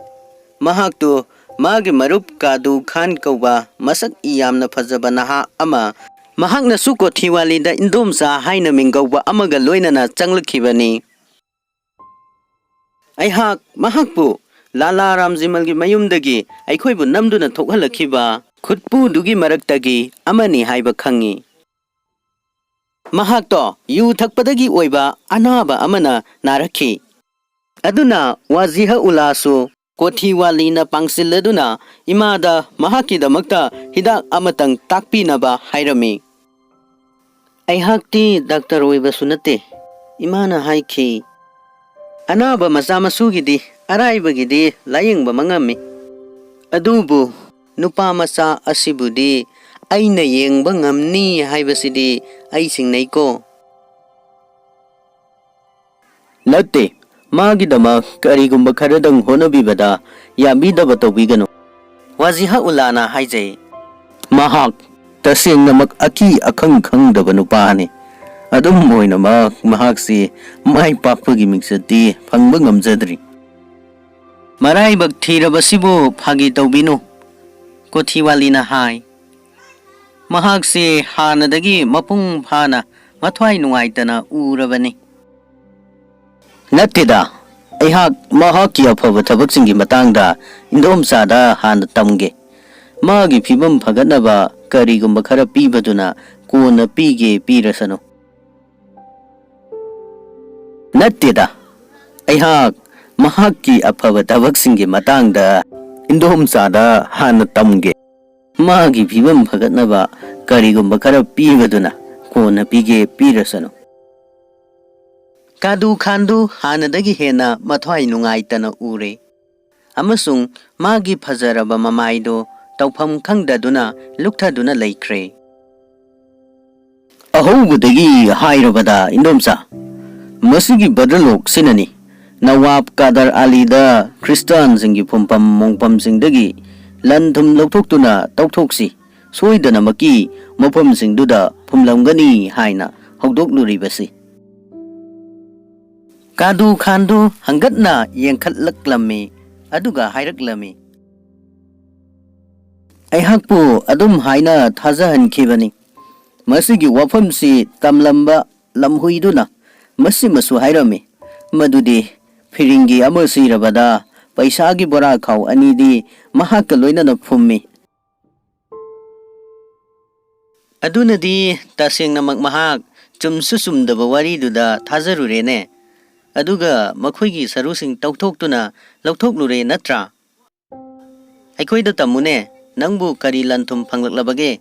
ꯃꯍꯥꯛꯇꯨ ꯃꯥꯒꯤ ꯃꯔꯨꯞ ꯀꯥꯗꯨ ꯈꯥꯟ ꯀꯧꯕ ꯃꯁꯛ ꯌꯥꯝꯅ ꯐꯖꯕ ꯅꯍꯥ ꯑꯃ, ꯃꯍꯥꯛꯅꯁꯨ ꯀꯣꯊꯤꯋꯥꯂꯤꯗ ꯏꯟꯗꯣꯝꯆꯥ ꯍꯥꯏꯅ ꯃꯤꯡꯒꯧꯕ ꯑꯃꯒ ꯂꯣꯏꯅꯅ ꯆꯪꯂꯛꯈꯤꯕꯅꯤ꯫ ꯑꯩꯍꯥꯛ ꯃꯍꯥꯛꯄꯨ ꯂꯥꯂꯥ ꯔꯥꯝꯖꯤꯃꯜꯒꯤ ꯃꯌꯨꯝꯗꯒꯤ ꯑꯩꯈꯣꯏꯕꯨ ꯅꯝꯗꯨꯅ ꯊꯣꯛꯍꯜꯂꯛꯈꯤꯕ ꯈꯨꯠꯄꯨꯗꯨꯒꯤ ꯃꯔꯛꯇꯒꯤ ꯑꯃꯅꯤ ꯍꯥꯏꯕ ꯈꯪꯏ꯫ ꯃꯍꯥꯛꯇꯣ ꯌꯨ ꯊꯛꯄꯗꯒꯤ ꯑꯣꯏꯕ ꯑꯅꯥꯕ ꯑꯃꯅ ꯅꯥꯔꯛꯈꯤ꯫ ꯑꯗꯨꯅ ꯋꯥꯖꯤꯍ ꯎꯂꯥꯁꯨ ꯀꯣꯊꯤꯋꯥꯂꯤꯅ ꯄꯥꯡꯁꯤꯜꯂꯗꯨꯅ ꯏꯃꯥꯗ ꯃꯍꯥꯛꯀꯤꯗꯃꯛꯇ ꯍꯤꯗꯥꯛ ꯑꯃꯇꯪ ꯇꯥꯛꯄꯤꯅꯕ ꯍꯥꯏꯔꯝꯃꯤ꯫ ꯑꯩꯍꯥꯛꯇꯤ ꯗꯥꯛꯇꯔ ꯑꯣꯏꯕꯁꯨ ꯅꯠꯇꯦ꯫ ꯏꯃꯥꯅ ꯍꯥꯏꯈꯤ, "ꯑꯅꯥꯕ ꯃꯆꯥ ꯃꯁꯨꯒꯤꯗꯤ ꯑꯔꯥꯏꯕꯒꯤꯗꯤ ꯂꯥꯌꯦꯡꯕ ꯉꯝꯃꯤ꯫ ꯑꯗꯨꯕꯨ ꯅꯨꯄꯥ ꯃꯆꯥ ꯑꯁꯤꯕꯨꯗꯤ ꯑꯩꯅ ꯌꯦꯡꯕ ꯉꯝꯅꯤ ꯍꯥꯏꯕꯁꯤꯗꯤ ꯑꯩ ꯆꯤꯡꯅꯩꯀꯣ꯫" "ꯅꯠꯇꯦ, ꯃꯥꯒꯤꯗꯃꯛ ꯀꯔꯤꯒꯨꯝꯕ ꯈꯔꯗꯪ ꯍꯣꯠꯅꯕꯤꯕꯗ ꯌꯥꯕꯤꯗꯕ ꯇꯧꯕꯤꯒꯅꯨ꯫" ꯋꯥꯖꯤꯍ ꯎꯂꯥꯅ ꯍꯥꯏꯖꯩ, "ꯃꯍꯥꯛ ꯇꯁꯦꯡꯅꯃꯛ ꯑꯀꯤ ꯑꯈꯪ ꯈꯪꯗꯕ ꯅꯨꯄꯥꯅꯤ꯫ ꯑꯗꯨꯝ ꯑꯣꯏꯅꯃꯛ ꯃꯍꯥꯛꯁꯤ ꯃꯥꯏ ꯄꯥꯛꯄꯒꯤ ꯃꯤꯡꯆꯠꯇꯤ ꯐꯪꯕ ꯉꯝꯖꯗ꯭ꯔꯤ꯫" "ꯃꯔꯥꯏꯕꯛ ꯊꯤꯔꯕꯁꯤꯕꯨ ꯐꯥꯒꯤ ꯇꯧꯕꯤꯅꯨ꯫" ꯀꯣꯊꯤꯋꯥꯂꯤꯅ ꯍꯥꯏ, "ꯃꯍꯥꯛꯁꯤ ꯍꯥꯟꯅꯗꯒꯤ ꯃꯄꯨꯡ ꯐꯥꯅ ꯃꯊ꯭ꯋꯥꯏ ꯅꯨꯡꯉꯥꯏꯇꯅ ꯎꯔꯕꯅꯤ꯫" "ꯅꯠꯇꯦꯗ, ꯑꯩꯍꯥꯛ ꯃꯍꯥꯛꯀꯤ ꯑꯐꯕ ꯊꯕꯛꯁꯤꯡꯒꯤ ꯃꯇꯥꯡꯗ ꯏꯟꯗꯣꯝꯆꯥꯗ ꯍꯥꯟꯅ ꯇꯝꯒꯦ꯫ ꯃꯥꯒꯤ ꯐꯤꯕꯝ ꯐꯒꯠꯅꯕ ꯀꯔꯤꯒꯨꯝꯕ ꯈꯔ ꯄꯤꯕꯗꯨꯅ ꯀꯣꯟꯅ ꯄꯤꯒꯦ ꯄꯤꯔꯁꯅꯨ꯫" "ꯅꯠꯇꯦꯗ, ꯑꯩꯍꯥꯛ ꯃꯍꯥꯛꯀꯤ ꯑꯐꯕ ꯊꯕꯛꯁꯤꯡꯒꯤ ꯃꯇꯥꯡꯗ ꯏꯟꯗꯣꯝꯆꯥꯗ ꯍꯥꯟꯅ ꯇꯝꯒꯦ꯫ ꯃꯥꯒꯤ ꯐꯤꯕꯝ ꯐꯒꯠꯅꯕ ꯀꯔꯤꯒꯨꯝꯕ ꯈꯔ ꯄꯤꯕꯗꯨꯅ ꯀꯣꯟꯅ ꯄꯤꯒꯦ ꯄꯤꯔꯁꯅꯨ꯫" ꯀꯥꯗꯨ ꯈꯥꯟꯗꯨ ꯍꯥꯟꯅꯗꯒꯤ ꯍꯦꯟꯅ ꯃꯊ꯭ꯋꯥꯏ ꯅꯨꯡꯉꯥꯏꯇꯅ ꯎꯔꯦ ꯑꯃꯁꯨꯡ ꯃꯥꯒꯤ ꯐꯖꯔꯕ ꯃꯃꯥꯏꯗꯨ ꯇꯧꯐꯝ ꯈꯪꯗꯗꯨꯅ ꯂꯨꯛꯊꯗꯨꯅ ꯂꯩꯈ꯭ꯔꯦ꯫ "ꯑꯍꯧꯕꯗꯒꯤ ꯍꯥꯏꯔꯕꯗ, ꯏꯟꯗꯣꯝꯆꯥ, ꯃꯁꯤꯒꯤ ꯕꯗ꯭ꯔꯂꯣꯛꯁꯤꯅꯅꯤ꯫ ꯅꯋꯥꯕ ꯀꯥꯗꯔ ꯑꯂꯤꯗ ꯈ꯭ꯔꯤꯁꯇꯥꯟꯁꯤꯡꯒꯤ ꯐꯨꯝꯐꯝ ꯃꯣꯡꯐꯝꯁꯤꯡꯗꯒꯤ ꯂꯟ ꯊꯨꯝ ꯂꯧꯊꯣꯛꯇꯨꯅ ꯇꯧꯊꯣꯛꯁꯤ, ꯁꯣꯏꯗꯅꯃꯛꯀꯤ ꯃꯐꯝꯁꯤꯡꯗꯨꯗ ꯐꯨꯝꯂꯝꯒꯅꯤ ꯍꯥꯏꯅ ꯍꯧꯗꯣꯛꯂꯨꯔꯤꯕꯁꯤ꯫" ꯀꯥꯗꯨ ꯈꯥꯟꯗꯨ ꯍꯪꯒꯠꯅ ꯌꯦꯡꯈꯠꯂꯛꯂꯝꯃꯤ, ꯑꯗꯨꯒ ꯍꯥꯏꯔꯛꯂꯝꯃꯤ, "ꯑꯩꯍꯥꯛꯄꯨ ꯑꯗꯨꯝ ꯍꯥꯏꯅ ꯊꯥꯖꯍꯟꯈꯤꯕꯅꯤ꯫ ꯃꯁꯤꯒꯤ ꯋꯥꯐꯝꯁꯤ ꯇꯝꯂꯝꯕ ꯂꯝꯍꯨꯏꯗꯨꯅ ꯃꯁꯤꯃꯁꯨ ꯍꯥꯏꯔꯝꯃꯤ, ꯃꯗꯨꯗꯤ ꯐꯤꯔꯤꯡꯒꯤ ꯑꯃ ꯁꯤꯔꯕꯗ ꯄꯩꯁꯥꯒꯤ ꯕꯣꯔꯥ ꯈꯥꯎ ꯑꯅꯤꯗꯤ ꯃꯍꯥꯛꯀ ꯂꯣꯏꯅꯅ ꯐꯨꯝꯃꯤ꯫" ꯑꯗꯨꯅꯗꯤ ꯇꯁꯦꯡꯅꯃꯛ ꯃꯍꯥꯛ ꯆꯨꯝꯁꯨ ꯆꯨꯝꯗꯕ ꯋꯥꯔꯤꯗꯨꯗ ꯊꯥꯖꯔꯨꯔꯦꯅꯦ꯫ ꯑꯗꯨꯒ ꯃꯈꯣꯏꯒꯤ ꯁꯔꯨꯁꯤꯡ ꯇꯧꯊꯣꯛꯇꯨꯅ ꯂꯧꯊꯣꯛꯂꯨꯔꯦ ꯅꯠꯇ꯭ꯔꯥ? ꯑꯩꯈꯣꯏꯗ ꯇꯝꯃꯨꯅꯦ, ꯅꯪꯕꯨ ꯀꯔꯤ ꯂꯟ-ꯊꯨꯝ ꯐꯪꯂꯛꯂꯕꯒꯦ?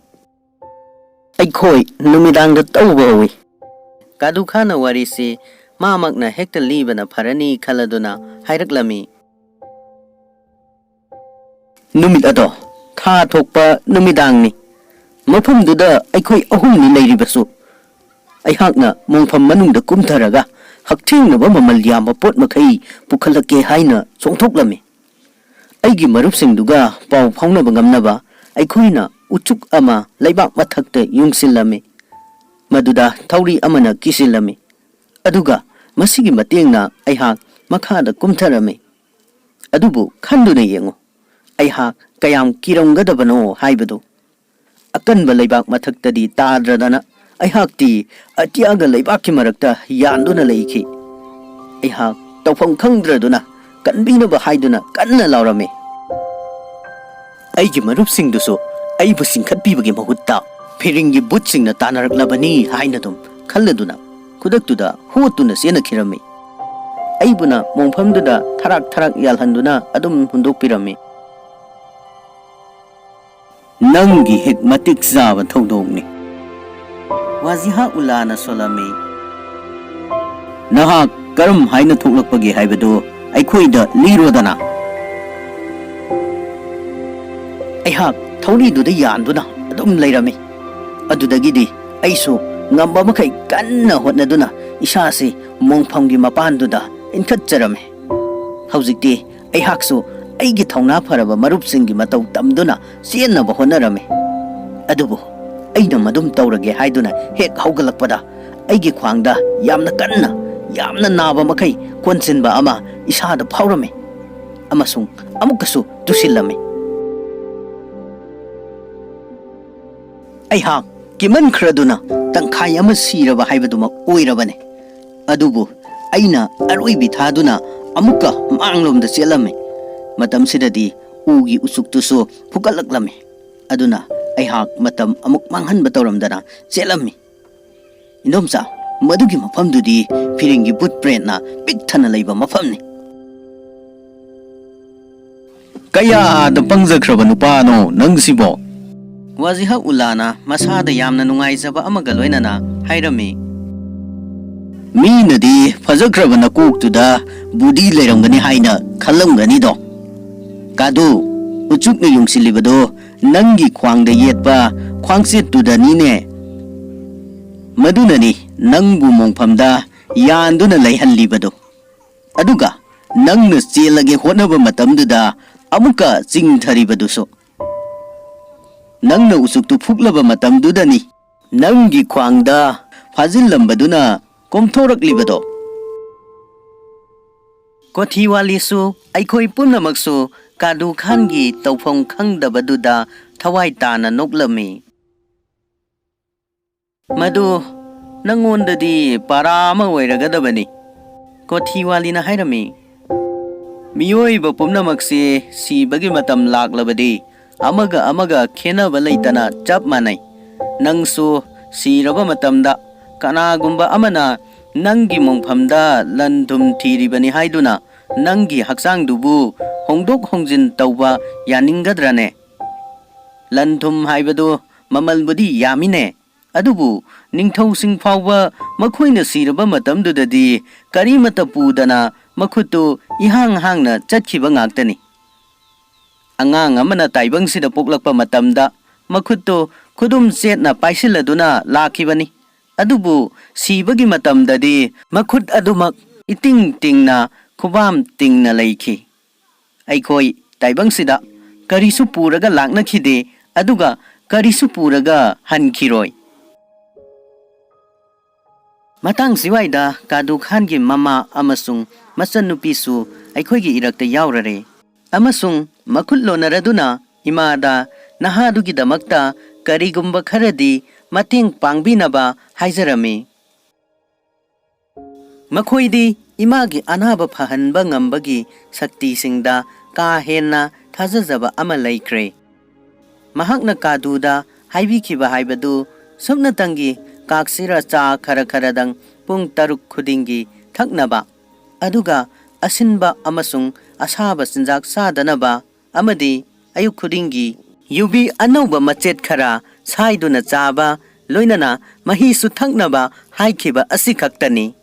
ꯑꯩꯈꯣꯏ ꯅꯨꯃꯤꯗꯥꯡꯗ ꯇꯧꯕ ꯍꯧꯏ꯫ ꯀꯥꯗꯨ ꯈꯥꯟꯅ ꯋꯥꯔꯤꯁꯤ ꯃꯥꯃꯛꯅ ꯍꯦꯛꯇ ꯂꯤꯕꯅ ꯐꯔꯅꯤ ꯈꯜꯂꯗꯨꯅ ꯍꯥꯏꯔꯛꯂꯝꯃꯤ꯫ ꯅꯨꯃꯤꯠ ꯑꯗꯣ ꯊꯥ ꯊꯣꯛꯄ ꯅꯨꯃꯤꯗꯥꯡꯅꯤ꯫ ꯃꯐꯝꯗꯨꯗ ꯑꯩꯈꯣꯏ ꯑꯍꯨꯝꯅꯤ ꯂꯩꯔꯤꯕꯁꯨ꯫ ꯑꯩꯍꯥꯛꯅ ꯃꯣꯡꯐꯝ ꯃꯅꯨꯡꯗ ꯀꯨꯝꯊꯔꯒ ꯍꯛꯊꯦꯡꯅꯕ ꯃꯃꯜ ꯌꯥꯝꯕ ꯄꯣꯠ ꯃꯈꯩ ꯄꯨꯈꯠꯂꯛꯀꯦ ꯍꯥꯏꯅ ꯆꯣꯡꯊꯣꯛꯂꯝꯃꯤ꯫ ꯑꯩꯒꯤ ꯃꯔꯨꯞꯁꯤꯡꯗꯨꯒ ꯄꯥꯎ ꯐꯥꯎꯅꯕ ꯉꯝꯅꯕ ꯑꯩꯈꯣꯏꯅ ꯎꯆꯨꯛ ꯑꯃ ꯂꯩꯕꯥꯛ ꯃꯊꯛꯇ ꯌꯨꯡꯁꯤꯜꯂꯝꯃꯤ꯫ ꯃꯗꯨꯗ ꯊꯧꯔꯤ ꯑꯃꯅ ꯀꯤꯁꯤꯜꯂꯝꯃꯤ꯫ ꯑꯗꯨꯒ ꯃꯁꯤꯒꯤ ꯃꯇꯦꯡꯅ ꯑꯩꯍꯥꯛ ꯃꯈꯥꯗ ꯀꯨꯝꯊꯔꯝꯃꯤ꯫ ꯑꯗꯨꯕꯨ ꯈꯟꯗꯨꯅ ꯌꯦꯡꯉꯨ, ꯑꯩꯍꯥꯛ ꯀꯌꯥꯝ ꯀꯤꯔꯝꯒꯗꯕꯅꯣ ꯍꯥꯏꯕꯗꯨ꯫ ꯑꯀꯟꯕ ꯂꯩꯕꯥꯛ ꯃꯊꯛꯇꯗꯤ ꯇꯥꯗ꯭ꯔꯗꯅ ꯑꯩꯍꯥꯛꯇꯤ ꯑꯇꯤꯌꯥꯒ ꯂꯩꯕꯥꯛꯀꯤ ꯃꯔꯛꯇ ꯌꯥꯟꯗꯨꯅ ꯂꯩꯈꯤ꯫ ꯑꯩꯍꯥꯛ ꯇꯧꯐꯝ ꯈꯪꯗ꯭ꯔꯗꯨꯅ ꯀꯟꯕꯤꯅꯕ ꯍꯥꯏꯗꯨꯅ ꯀꯟꯅ ꯂꯥꯎꯔꯝꯃꯤ꯫ ꯑꯩꯒꯤ ꯃꯔꯨꯞꯁꯤꯡꯗꯨꯁꯨ ꯑꯩꯕꯨ ꯆꯤꯡꯈꯠꯄꯤꯕꯒꯤ ꯃꯍꯨꯠꯇ ꯐꯤꯔꯤꯡꯒꯤ ꯕꯨꯠꯁꯤꯡꯅ ꯇꯥꯟꯅꯔꯛꯂꯕꯅꯤ ꯍꯥꯏꯅ ꯑꯗꯨꯝ ꯈꯜꯂꯗꯨꯅ ꯈꯨꯗꯛꯇꯨꯗ ꯍꯣꯠꯇꯨꯅ ꯆꯦꯟꯅꯈꯤꯔꯝꯃꯤ꯫ ꯑꯩꯕꯨꯅ ꯃꯣꯡꯐꯝꯗꯨꯗ ꯊꯔꯥꯛ ꯊꯔꯥꯛ ꯌꯥꯜꯍꯟꯗꯨꯅ ꯑꯗꯨꯝ ꯍꯨꯟꯗꯣꯛꯄꯤꯔꯝꯃꯤ꯫ ꯅꯪꯒꯤ ꯍꯦꯛ ꯃꯇꯤꯛ ꯆꯥꯕ ꯊꯧꯗꯣꯛꯅꯤ꯫ ꯋꯥꯖꯤꯍꯥ ꯎꯂꯥꯅ ꯁꯣꯜꯂꯝꯃꯤ꯫ ꯅꯍꯥꯛ ꯀꯔꯝ ꯍꯥꯏꯅ ꯊꯣꯛꯂꯛꯄꯒꯦ ꯍꯥꯏꯕꯗꯨ ꯑꯩꯈꯣꯏꯗ ꯂꯤꯔꯣꯗꯅ꯫ ꯑꯩꯍꯥꯛ ꯊꯧꯔꯤꯗꯨꯗ ꯌꯥꯟꯗꯨꯅ ꯑꯗꯨꯝ ꯂꯩꯔꯝꯃꯤ꯫ ꯑꯗꯨꯗꯒꯤꯗꯤ ꯑꯩꯁꯨ ꯉꯝꯕ ꯃꯈꯩ ꯀꯟꯅ ꯍꯣꯠꯅꯗꯨꯅ ꯏꯁꯥꯁꯤ ꯃꯣꯡꯐꯝꯒꯤ ꯃꯄꯥꯟꯗꯨꯗ ꯏꯟꯈꯠꯆꯔꯝꯃꯤ꯫ ꯍꯧꯖꯤꯛꯇꯤ ꯑꯩꯍꯥꯛꯁꯨ ꯑꯩꯒꯤ ꯊꯧꯅꯥ ꯐꯔꯕ ꯃꯔꯨꯞꯁꯤꯡꯒꯤ ꯃꯇꯧ ꯇꯝꯗꯨꯅ ꯆꯦꯟꯅꯕ ꯍꯣꯠꯅꯔꯝꯃꯤ꯫ ꯑꯗꯨꯕꯨ ꯑꯩꯅ ꯃꯗꯨꯝ ꯇꯧꯔꯒꯦ ꯍꯥꯏꯗꯨꯅ ꯍꯦꯛ ꯍꯧꯒꯠꯂꯛꯄꯗ ꯑꯩꯒꯤ ꯈ꯭ꯋꯥꯡꯗ ꯌꯥꯝꯅ ꯀꯟꯅ, ꯌꯥꯝꯅ ꯅꯥꯕ ꯃꯈꯩ ꯀꯣꯟꯁꯤꯟꯕ ꯑꯃ ꯏꯁꯥꯗ ꯐꯥꯎꯔꯝꯃꯤ ꯑꯃꯁꯨꯡ ꯑꯃꯨꯛꯀꯁꯨ ꯇꯨꯁꯤꯜꯂꯝꯃꯤ꯫ ꯑꯩꯍꯥꯛ ꯀꯤꯃꯟꯈ꯭ꯔꯗꯨꯅ ꯇꯪꯈꯥꯏ ꯑꯃ ꯁꯤꯔꯕ ꯍꯥꯏꯕꯗꯨꯃꯛ ꯑꯣꯏꯔꯕꯅꯤ꯫ ꯑꯗꯨꯕꯨ ꯑꯩꯅ ꯑꯔꯣꯏꯕꯤ ꯊꯥꯗꯨꯅ ꯑꯃꯨꯛꯀ ꯃꯥꯡꯂꯣꯝꯗ ꯆꯦꯜꯂꯝꯃꯤ꯫ ꯃꯇꯝꯁꯤꯗꯗꯤ ꯎꯒꯤ ꯎꯆꯨꯛꯇꯨꯁꯨ ꯐꯨꯒꯠꯂꯛꯂꯝꯃꯤ꯫ ꯑꯗꯨꯅ ꯑꯩꯍꯥꯛ ꯃꯇꯝ ꯑꯃꯨꯛ ꯃꯥꯡꯍꯟꯕ ꯇꯧꯔꯝꯗꯅ ꯆꯦꯜꯂꯝꯃꯤ꯫ "ꯏꯟꯗꯣꯝꯆꯥ, ꯃꯗꯨꯒꯤ ꯃꯐꯝꯗꯨꯗꯤ ꯐꯤꯔꯤꯡꯒꯤ ꯚꯨꯠ ꯄ꯭ꯔꯦꯠꯅ ꯄꯤꯛ ꯊꯟꯅ ꯂꯩꯕ ꯃꯐꯝꯅꯤ꯫ "ꯀꯌꯥꯗ ꯄꯪꯖꯈ꯭ꯔꯕ ꯅꯨꯄꯥꯅꯣ ꯅꯪꯁꯤꯕꯣ?" ꯋꯥꯖꯤꯍ ꯎꯂꯥꯅ ꯃꯁꯥꯗ ꯌꯥꯝꯅ ꯅꯨꯡꯉꯥꯏꯖꯕ ꯑꯃꯒ ꯂꯣꯏꯅꯅ ꯍꯥꯏꯔꯝꯃꯤ꯫ "ꯃꯤꯅꯗꯤ ꯐꯖꯈ꯭ꯔꯕ ꯅꯀꯣꯛꯇꯨꯗ ꯕꯨꯙꯤ ꯂꯩꯔꯝꯒꯅꯤ ꯍꯥꯏꯅ ꯈꯜꯂꯝꯒꯅꯤꯗꯣ꯫ ꯀꯥꯗꯨ, ꯎꯆꯨꯛꯅ ꯌꯨꯡꯁꯤꯜꯂꯤꯕꯗꯣ ꯅꯪꯒꯤ ꯈ꯭ꯋꯥꯡꯗ ꯌꯦꯠꯄ ꯈ꯭ꯋꯥꯡꯆꯦꯠꯇꯨꯗꯅꯤꯅꯦ꯫ ꯃꯗꯨꯅꯅꯤ ꯅꯪꯕꯨ ꯃꯣꯡꯐꯝꯗ ꯌꯥꯟꯗꯨꯅ ꯂꯩꯍꯜꯂꯤꯕꯗꯨ꯫ ꯑꯗꯨꯒ ꯅꯪꯅ ꯆꯦꯜꯂꯒꯦ ꯍꯣꯠꯅꯕ ꯃꯇꯝꯗꯨꯗ ꯑꯃꯨꯛꯀ ꯆꯤꯡꯊꯔꯤꯕꯗꯨꯁꯨ꯫ ꯅꯪꯅ ꯎꯆꯨꯛꯇꯨ ꯐꯨꯛꯂꯕ ꯃꯇꯝꯗꯨꯗꯅꯤ ꯅꯪꯒꯤ ꯈ꯭ꯋꯥꯡꯗ ꯐꯥꯖꯤꯜꯂꯝꯕꯗꯨꯅ ꯀꯣꯝꯊꯣꯔꯛꯂꯤꯕꯗꯣ꯫" ꯀꯣꯊꯤꯋꯥꯂꯤꯁꯨ, ꯑꯩꯈꯣꯏ ꯄꯨꯝꯅꯃꯛꯁꯨ ꯀꯥꯗꯨ ꯈꯥꯟꯒꯤ ꯇꯧꯐꯝ ꯈꯪꯗꯕꯗꯨꯗ ꯊꯋꯥꯏ ꯇꯥꯅ ꯅꯣꯛꯂꯝꯃꯤ꯫ "ꯃꯗꯨ ꯅꯪꯉꯣꯟꯗꯗꯤ ꯄꯥꯔꯥ ꯑꯃ ꯑꯣꯏꯔꯒꯗꯕꯅꯤ", ꯀꯣꯊꯤꯋꯥꯂꯤꯅ ꯍꯥꯏꯔꯝꯃꯤ꯫ "ꯃꯤꯑꯣꯏꯕ ꯄꯨꯝꯅꯃꯛꯁꯤ ꯁꯤꯕꯒꯤ ꯃꯇꯝ ꯂꯥꯛꯂꯕꯗꯤ ꯑꯃꯒ ꯑꯃꯒ ꯈꯦꯟꯅꯕ ꯂꯩꯇꯅ ꯆꯞ ꯃꯥꯟꯅꯩ꯫ ꯅꯪꯁꯨ ꯁꯤꯔꯕ ꯃꯇꯝꯗ ꯀꯅꯥꯒꯨꯝꯕ ꯑꯃꯅ ꯅꯪꯒꯤ ꯃꯣꯡꯐꯝꯗ ꯂꯟ ꯊꯨꯝ ꯊꯤꯔꯤꯕꯅꯤ ꯍꯥꯏꯗꯨꯅ ꯅꯪꯒꯤ ꯍꯛꯆꯥꯡꯗꯨꯕꯨ ꯍꯣꯡꯗꯣꯛ ꯍꯣꯡꯖꯤꯟ ꯇꯧꯕ ꯌꯥꯅꯤꯡꯒꯗ꯭ꯔꯅꯦ? ꯂꯟ ꯊꯨꯝ ꯍꯥꯏꯕꯗꯨ ꯃꯃꯜꯕꯨꯗꯤ ꯌꯥꯝꯃꯤꯅꯦ, ꯑꯗꯨꯕꯨ ꯅꯤꯡꯊꯧꯁꯤꯡ ꯐꯥꯎꯕ ꯃꯈꯣꯏꯅ ꯁꯤꯔꯕ ꯃꯇꯝꯗꯨꯗꯗꯤ ꯀꯔꯤꯃꯠꯇ ꯄꯨꯗꯅ ꯃꯈꯨꯠꯇꯨ ꯏꯍꯥꯡ ꯍꯥꯡꯅ ꯆꯠꯈꯤꯕ ꯉꯥꯛꯇꯅꯤ꯫ ꯑꯉꯥꯡ ꯑꯃꯅ ꯇꯥꯏꯕꯪꯁꯤꯗ ꯄꯣꯛꯂꯛꯄ ꯃꯇꯝꯗ ꯃꯈꯨꯠꯇꯨ ꯈꯨꯗꯨꯝ ꯆꯦꯠꯅ ꯄꯥꯏꯁꯤꯜꯂꯗꯨꯅ ꯂꯥꯛꯈꯤꯕꯅꯤ꯫ ꯑꯗꯨꯕꯨ ꯁꯤꯕꯒꯤ ꯃꯇꯝꯗꯗꯤ ꯃꯈꯨꯠ ꯑꯗꯨꯃꯛ ꯏꯇꯤꯡ ꯇꯤꯡꯅ ꯈꯨꯕꯥꯝ ꯇꯤꯡꯅ ꯂꯩꯈꯤ꯫ ꯑꯩꯈꯣꯏ ꯇꯥꯏꯕꯪꯁꯤꯗ ꯀꯔꯤꯁꯨ ꯄꯨꯔꯒ ꯂꯥꯛꯅꯈꯤꯗꯦ, ꯑꯗꯨꯒ ꯀꯔꯤꯁꯨ ꯄꯨꯔꯒ ꯍꯟꯈꯤꯔꯣꯏ꯫ ꯃꯇꯥꯡ ꯁꯤꯋꯥꯏꯗ ꯀꯥꯗꯨ ꯈꯥꯟꯒꯤ ꯃꯃꯥ ꯑꯃꯁꯨꯡ ꯃꯆꯟꯅꯨꯄꯤꯁꯨ ꯑꯩꯈꯣꯏꯒꯤ ꯏꯔꯛꯇ ꯌꯥꯎꯔꯔꯦ, ꯑꯃꯁꯨꯡ ꯃꯈꯨꯠ ꯂꯣꯟꯅꯔꯗꯨꯅ ꯏꯃꯥꯗ ꯅꯍꯥꯗꯨꯒꯤꯗꯃꯛꯇ ꯀꯔꯤꯒꯨꯝꯕ ꯈꯔꯗꯤ ꯃꯇꯦꯡ ꯄꯥꯡꯕꯤꯅꯕ ꯍꯥꯏꯖꯔꯝꯃꯤ꯫ ꯃꯈꯣꯏꯗꯤ ꯏꯃꯥꯒꯤ ꯑꯅꯥꯕ ꯐꯍꯟꯕ ꯉꯝꯕꯒꯤ ꯁꯛꯇꯤꯁꯤꯡꯗ ꯀꯥ ꯍꯦꯟꯅ ꯊꯥꯖꯖꯕ ꯑꯃ ꯂꯩꯈ꯭ꯔꯦ꯫ ꯃꯍꯥꯛꯅ ꯀꯥꯗꯨꯗ ꯍꯥꯏꯕꯤꯈꯤꯕ ꯍꯥꯏꯕꯗꯨ ꯁꯨꯞꯅꯇꯪꯒꯤ ꯀꯥꯛꯁꯤꯔ ꯆꯥ ꯈꯔ ꯈꯔꯗꯪ ꯄꯨꯡ ꯇꯔꯨꯛ ꯈꯨꯗꯤꯡꯒꯤ ꯊꯛꯅꯕ, ꯑꯗꯨꯒ ꯑꯁꯤꯟꯕ ꯑꯃꯁꯨꯡ ꯑꯁꯥꯕ ꯆꯤꯟꯖꯥꯛ ꯆꯥꯗꯅꯕ ꯑꯃꯗꯤ ꯑꯌꯨꯛ ꯈꯨꯗꯤꯡꯒꯤ ꯌꯨꯕꯤ ꯑꯅꯧꯕ ꯃꯆꯦꯠ ꯈꯔ ꯁꯥꯏꯗꯨꯅ ꯆꯥꯕ, ꯂꯣꯏꯅꯅ ꯃꯍꯤꯁꯨ ꯊꯛꯅꯕ ꯍꯥꯏꯈꯤꯕ ꯑꯁꯤꯈꯛꯇꯅꯤ꯫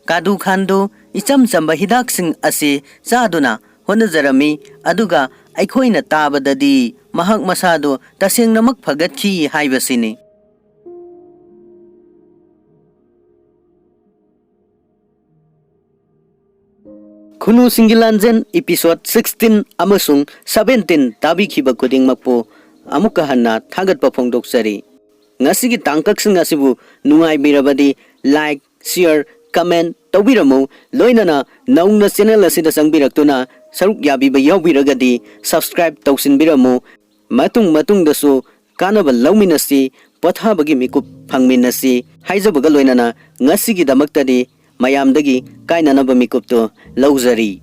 ꯀꯥꯗꯨ ꯈꯥꯟꯗꯨ ꯏꯆꯝ ꯆꯝꯕ ꯍꯤꯗꯥꯛꯁꯤꯡ ꯑꯁꯤ ꯆꯥꯗꯨꯅ ꯍꯣꯠꯅꯖꯔꯝꯃꯤ, ꯑꯗꯨꯒ ꯑꯩꯈꯣꯏꯅ ꯇꯥꯕꯗꯗꯤ ꯃꯍꯥꯛ ꯃꯁꯥꯗꯨ ꯇꯁꯦꯡꯅꯃꯛ ꯐꯒꯠꯈꯤ ꯍꯥꯏꯕꯁꯤꯅꯤ꯫ ꯈꯨꯅꯨꯁꯤꯡꯒꯤ ꯂꯥꯟꯖꯦꯟ episode sixteen ꯑꯃꯁꯨꯡ seventeen ꯇꯥꯕꯤꯈꯤꯕ ꯈꯨꯗꯤꯡꯃꯛꯄꯨ ꯑꯃꯨꯛꯀ ꯍꯟꯅ ꯊꯥꯒꯠꯄ ꯐꯣꯡꯗꯣꯛꯆꯔꯤ꯫ ꯉꯁꯤꯒꯤ ꯇꯥꯡꯀꯛꯁꯤꯡ ꯑꯁꯤꯕꯨ ꯅꯨꯡꯉꯥꯏꯕꯤꯔꯕꯗꯤ like, share, comment ꯇꯧꯕꯤꯔꯝꯃꯨ꯫ ꯂꯣꯏꯅꯅ ꯅꯧꯅ channel ꯑꯁꯤꯗ ꯆꯪꯕꯤꯔꯛꯇꯨꯅ ꯁꯔꯨꯛ ꯌꯥꯕꯤꯕ ꯌꯥꯎꯕꯤꯔꯒꯗꯤ subscribe ꯇꯧꯁꯤꯟꯕꯤꯔꯝꯃꯨ꯫ ꯃꯇꯨꯡ ꯃꯇꯨꯡꯗꯁꯨ ꯀꯥꯟꯅꯕ ꯂꯧꯃꯤꯟꯅꯁꯤ, ꯄꯣꯊꯥꯕꯒꯤ ꯃꯤꯀꯨꯞ ꯐꯪꯃꯤꯟꯅꯁꯤ ꯍꯥꯏꯖꯕꯒ ꯂꯣꯏꯅꯅ ꯉꯁꯤꯒꯤꯗꯃꯛꯇꯗꯤ ꯃꯌꯥꯝꯗꯒꯤ ꯀꯥꯏꯅꯅꯕ ꯃꯤꯀꯨꯞꯇꯨ ꯂꯧꯖꯔꯤ꯫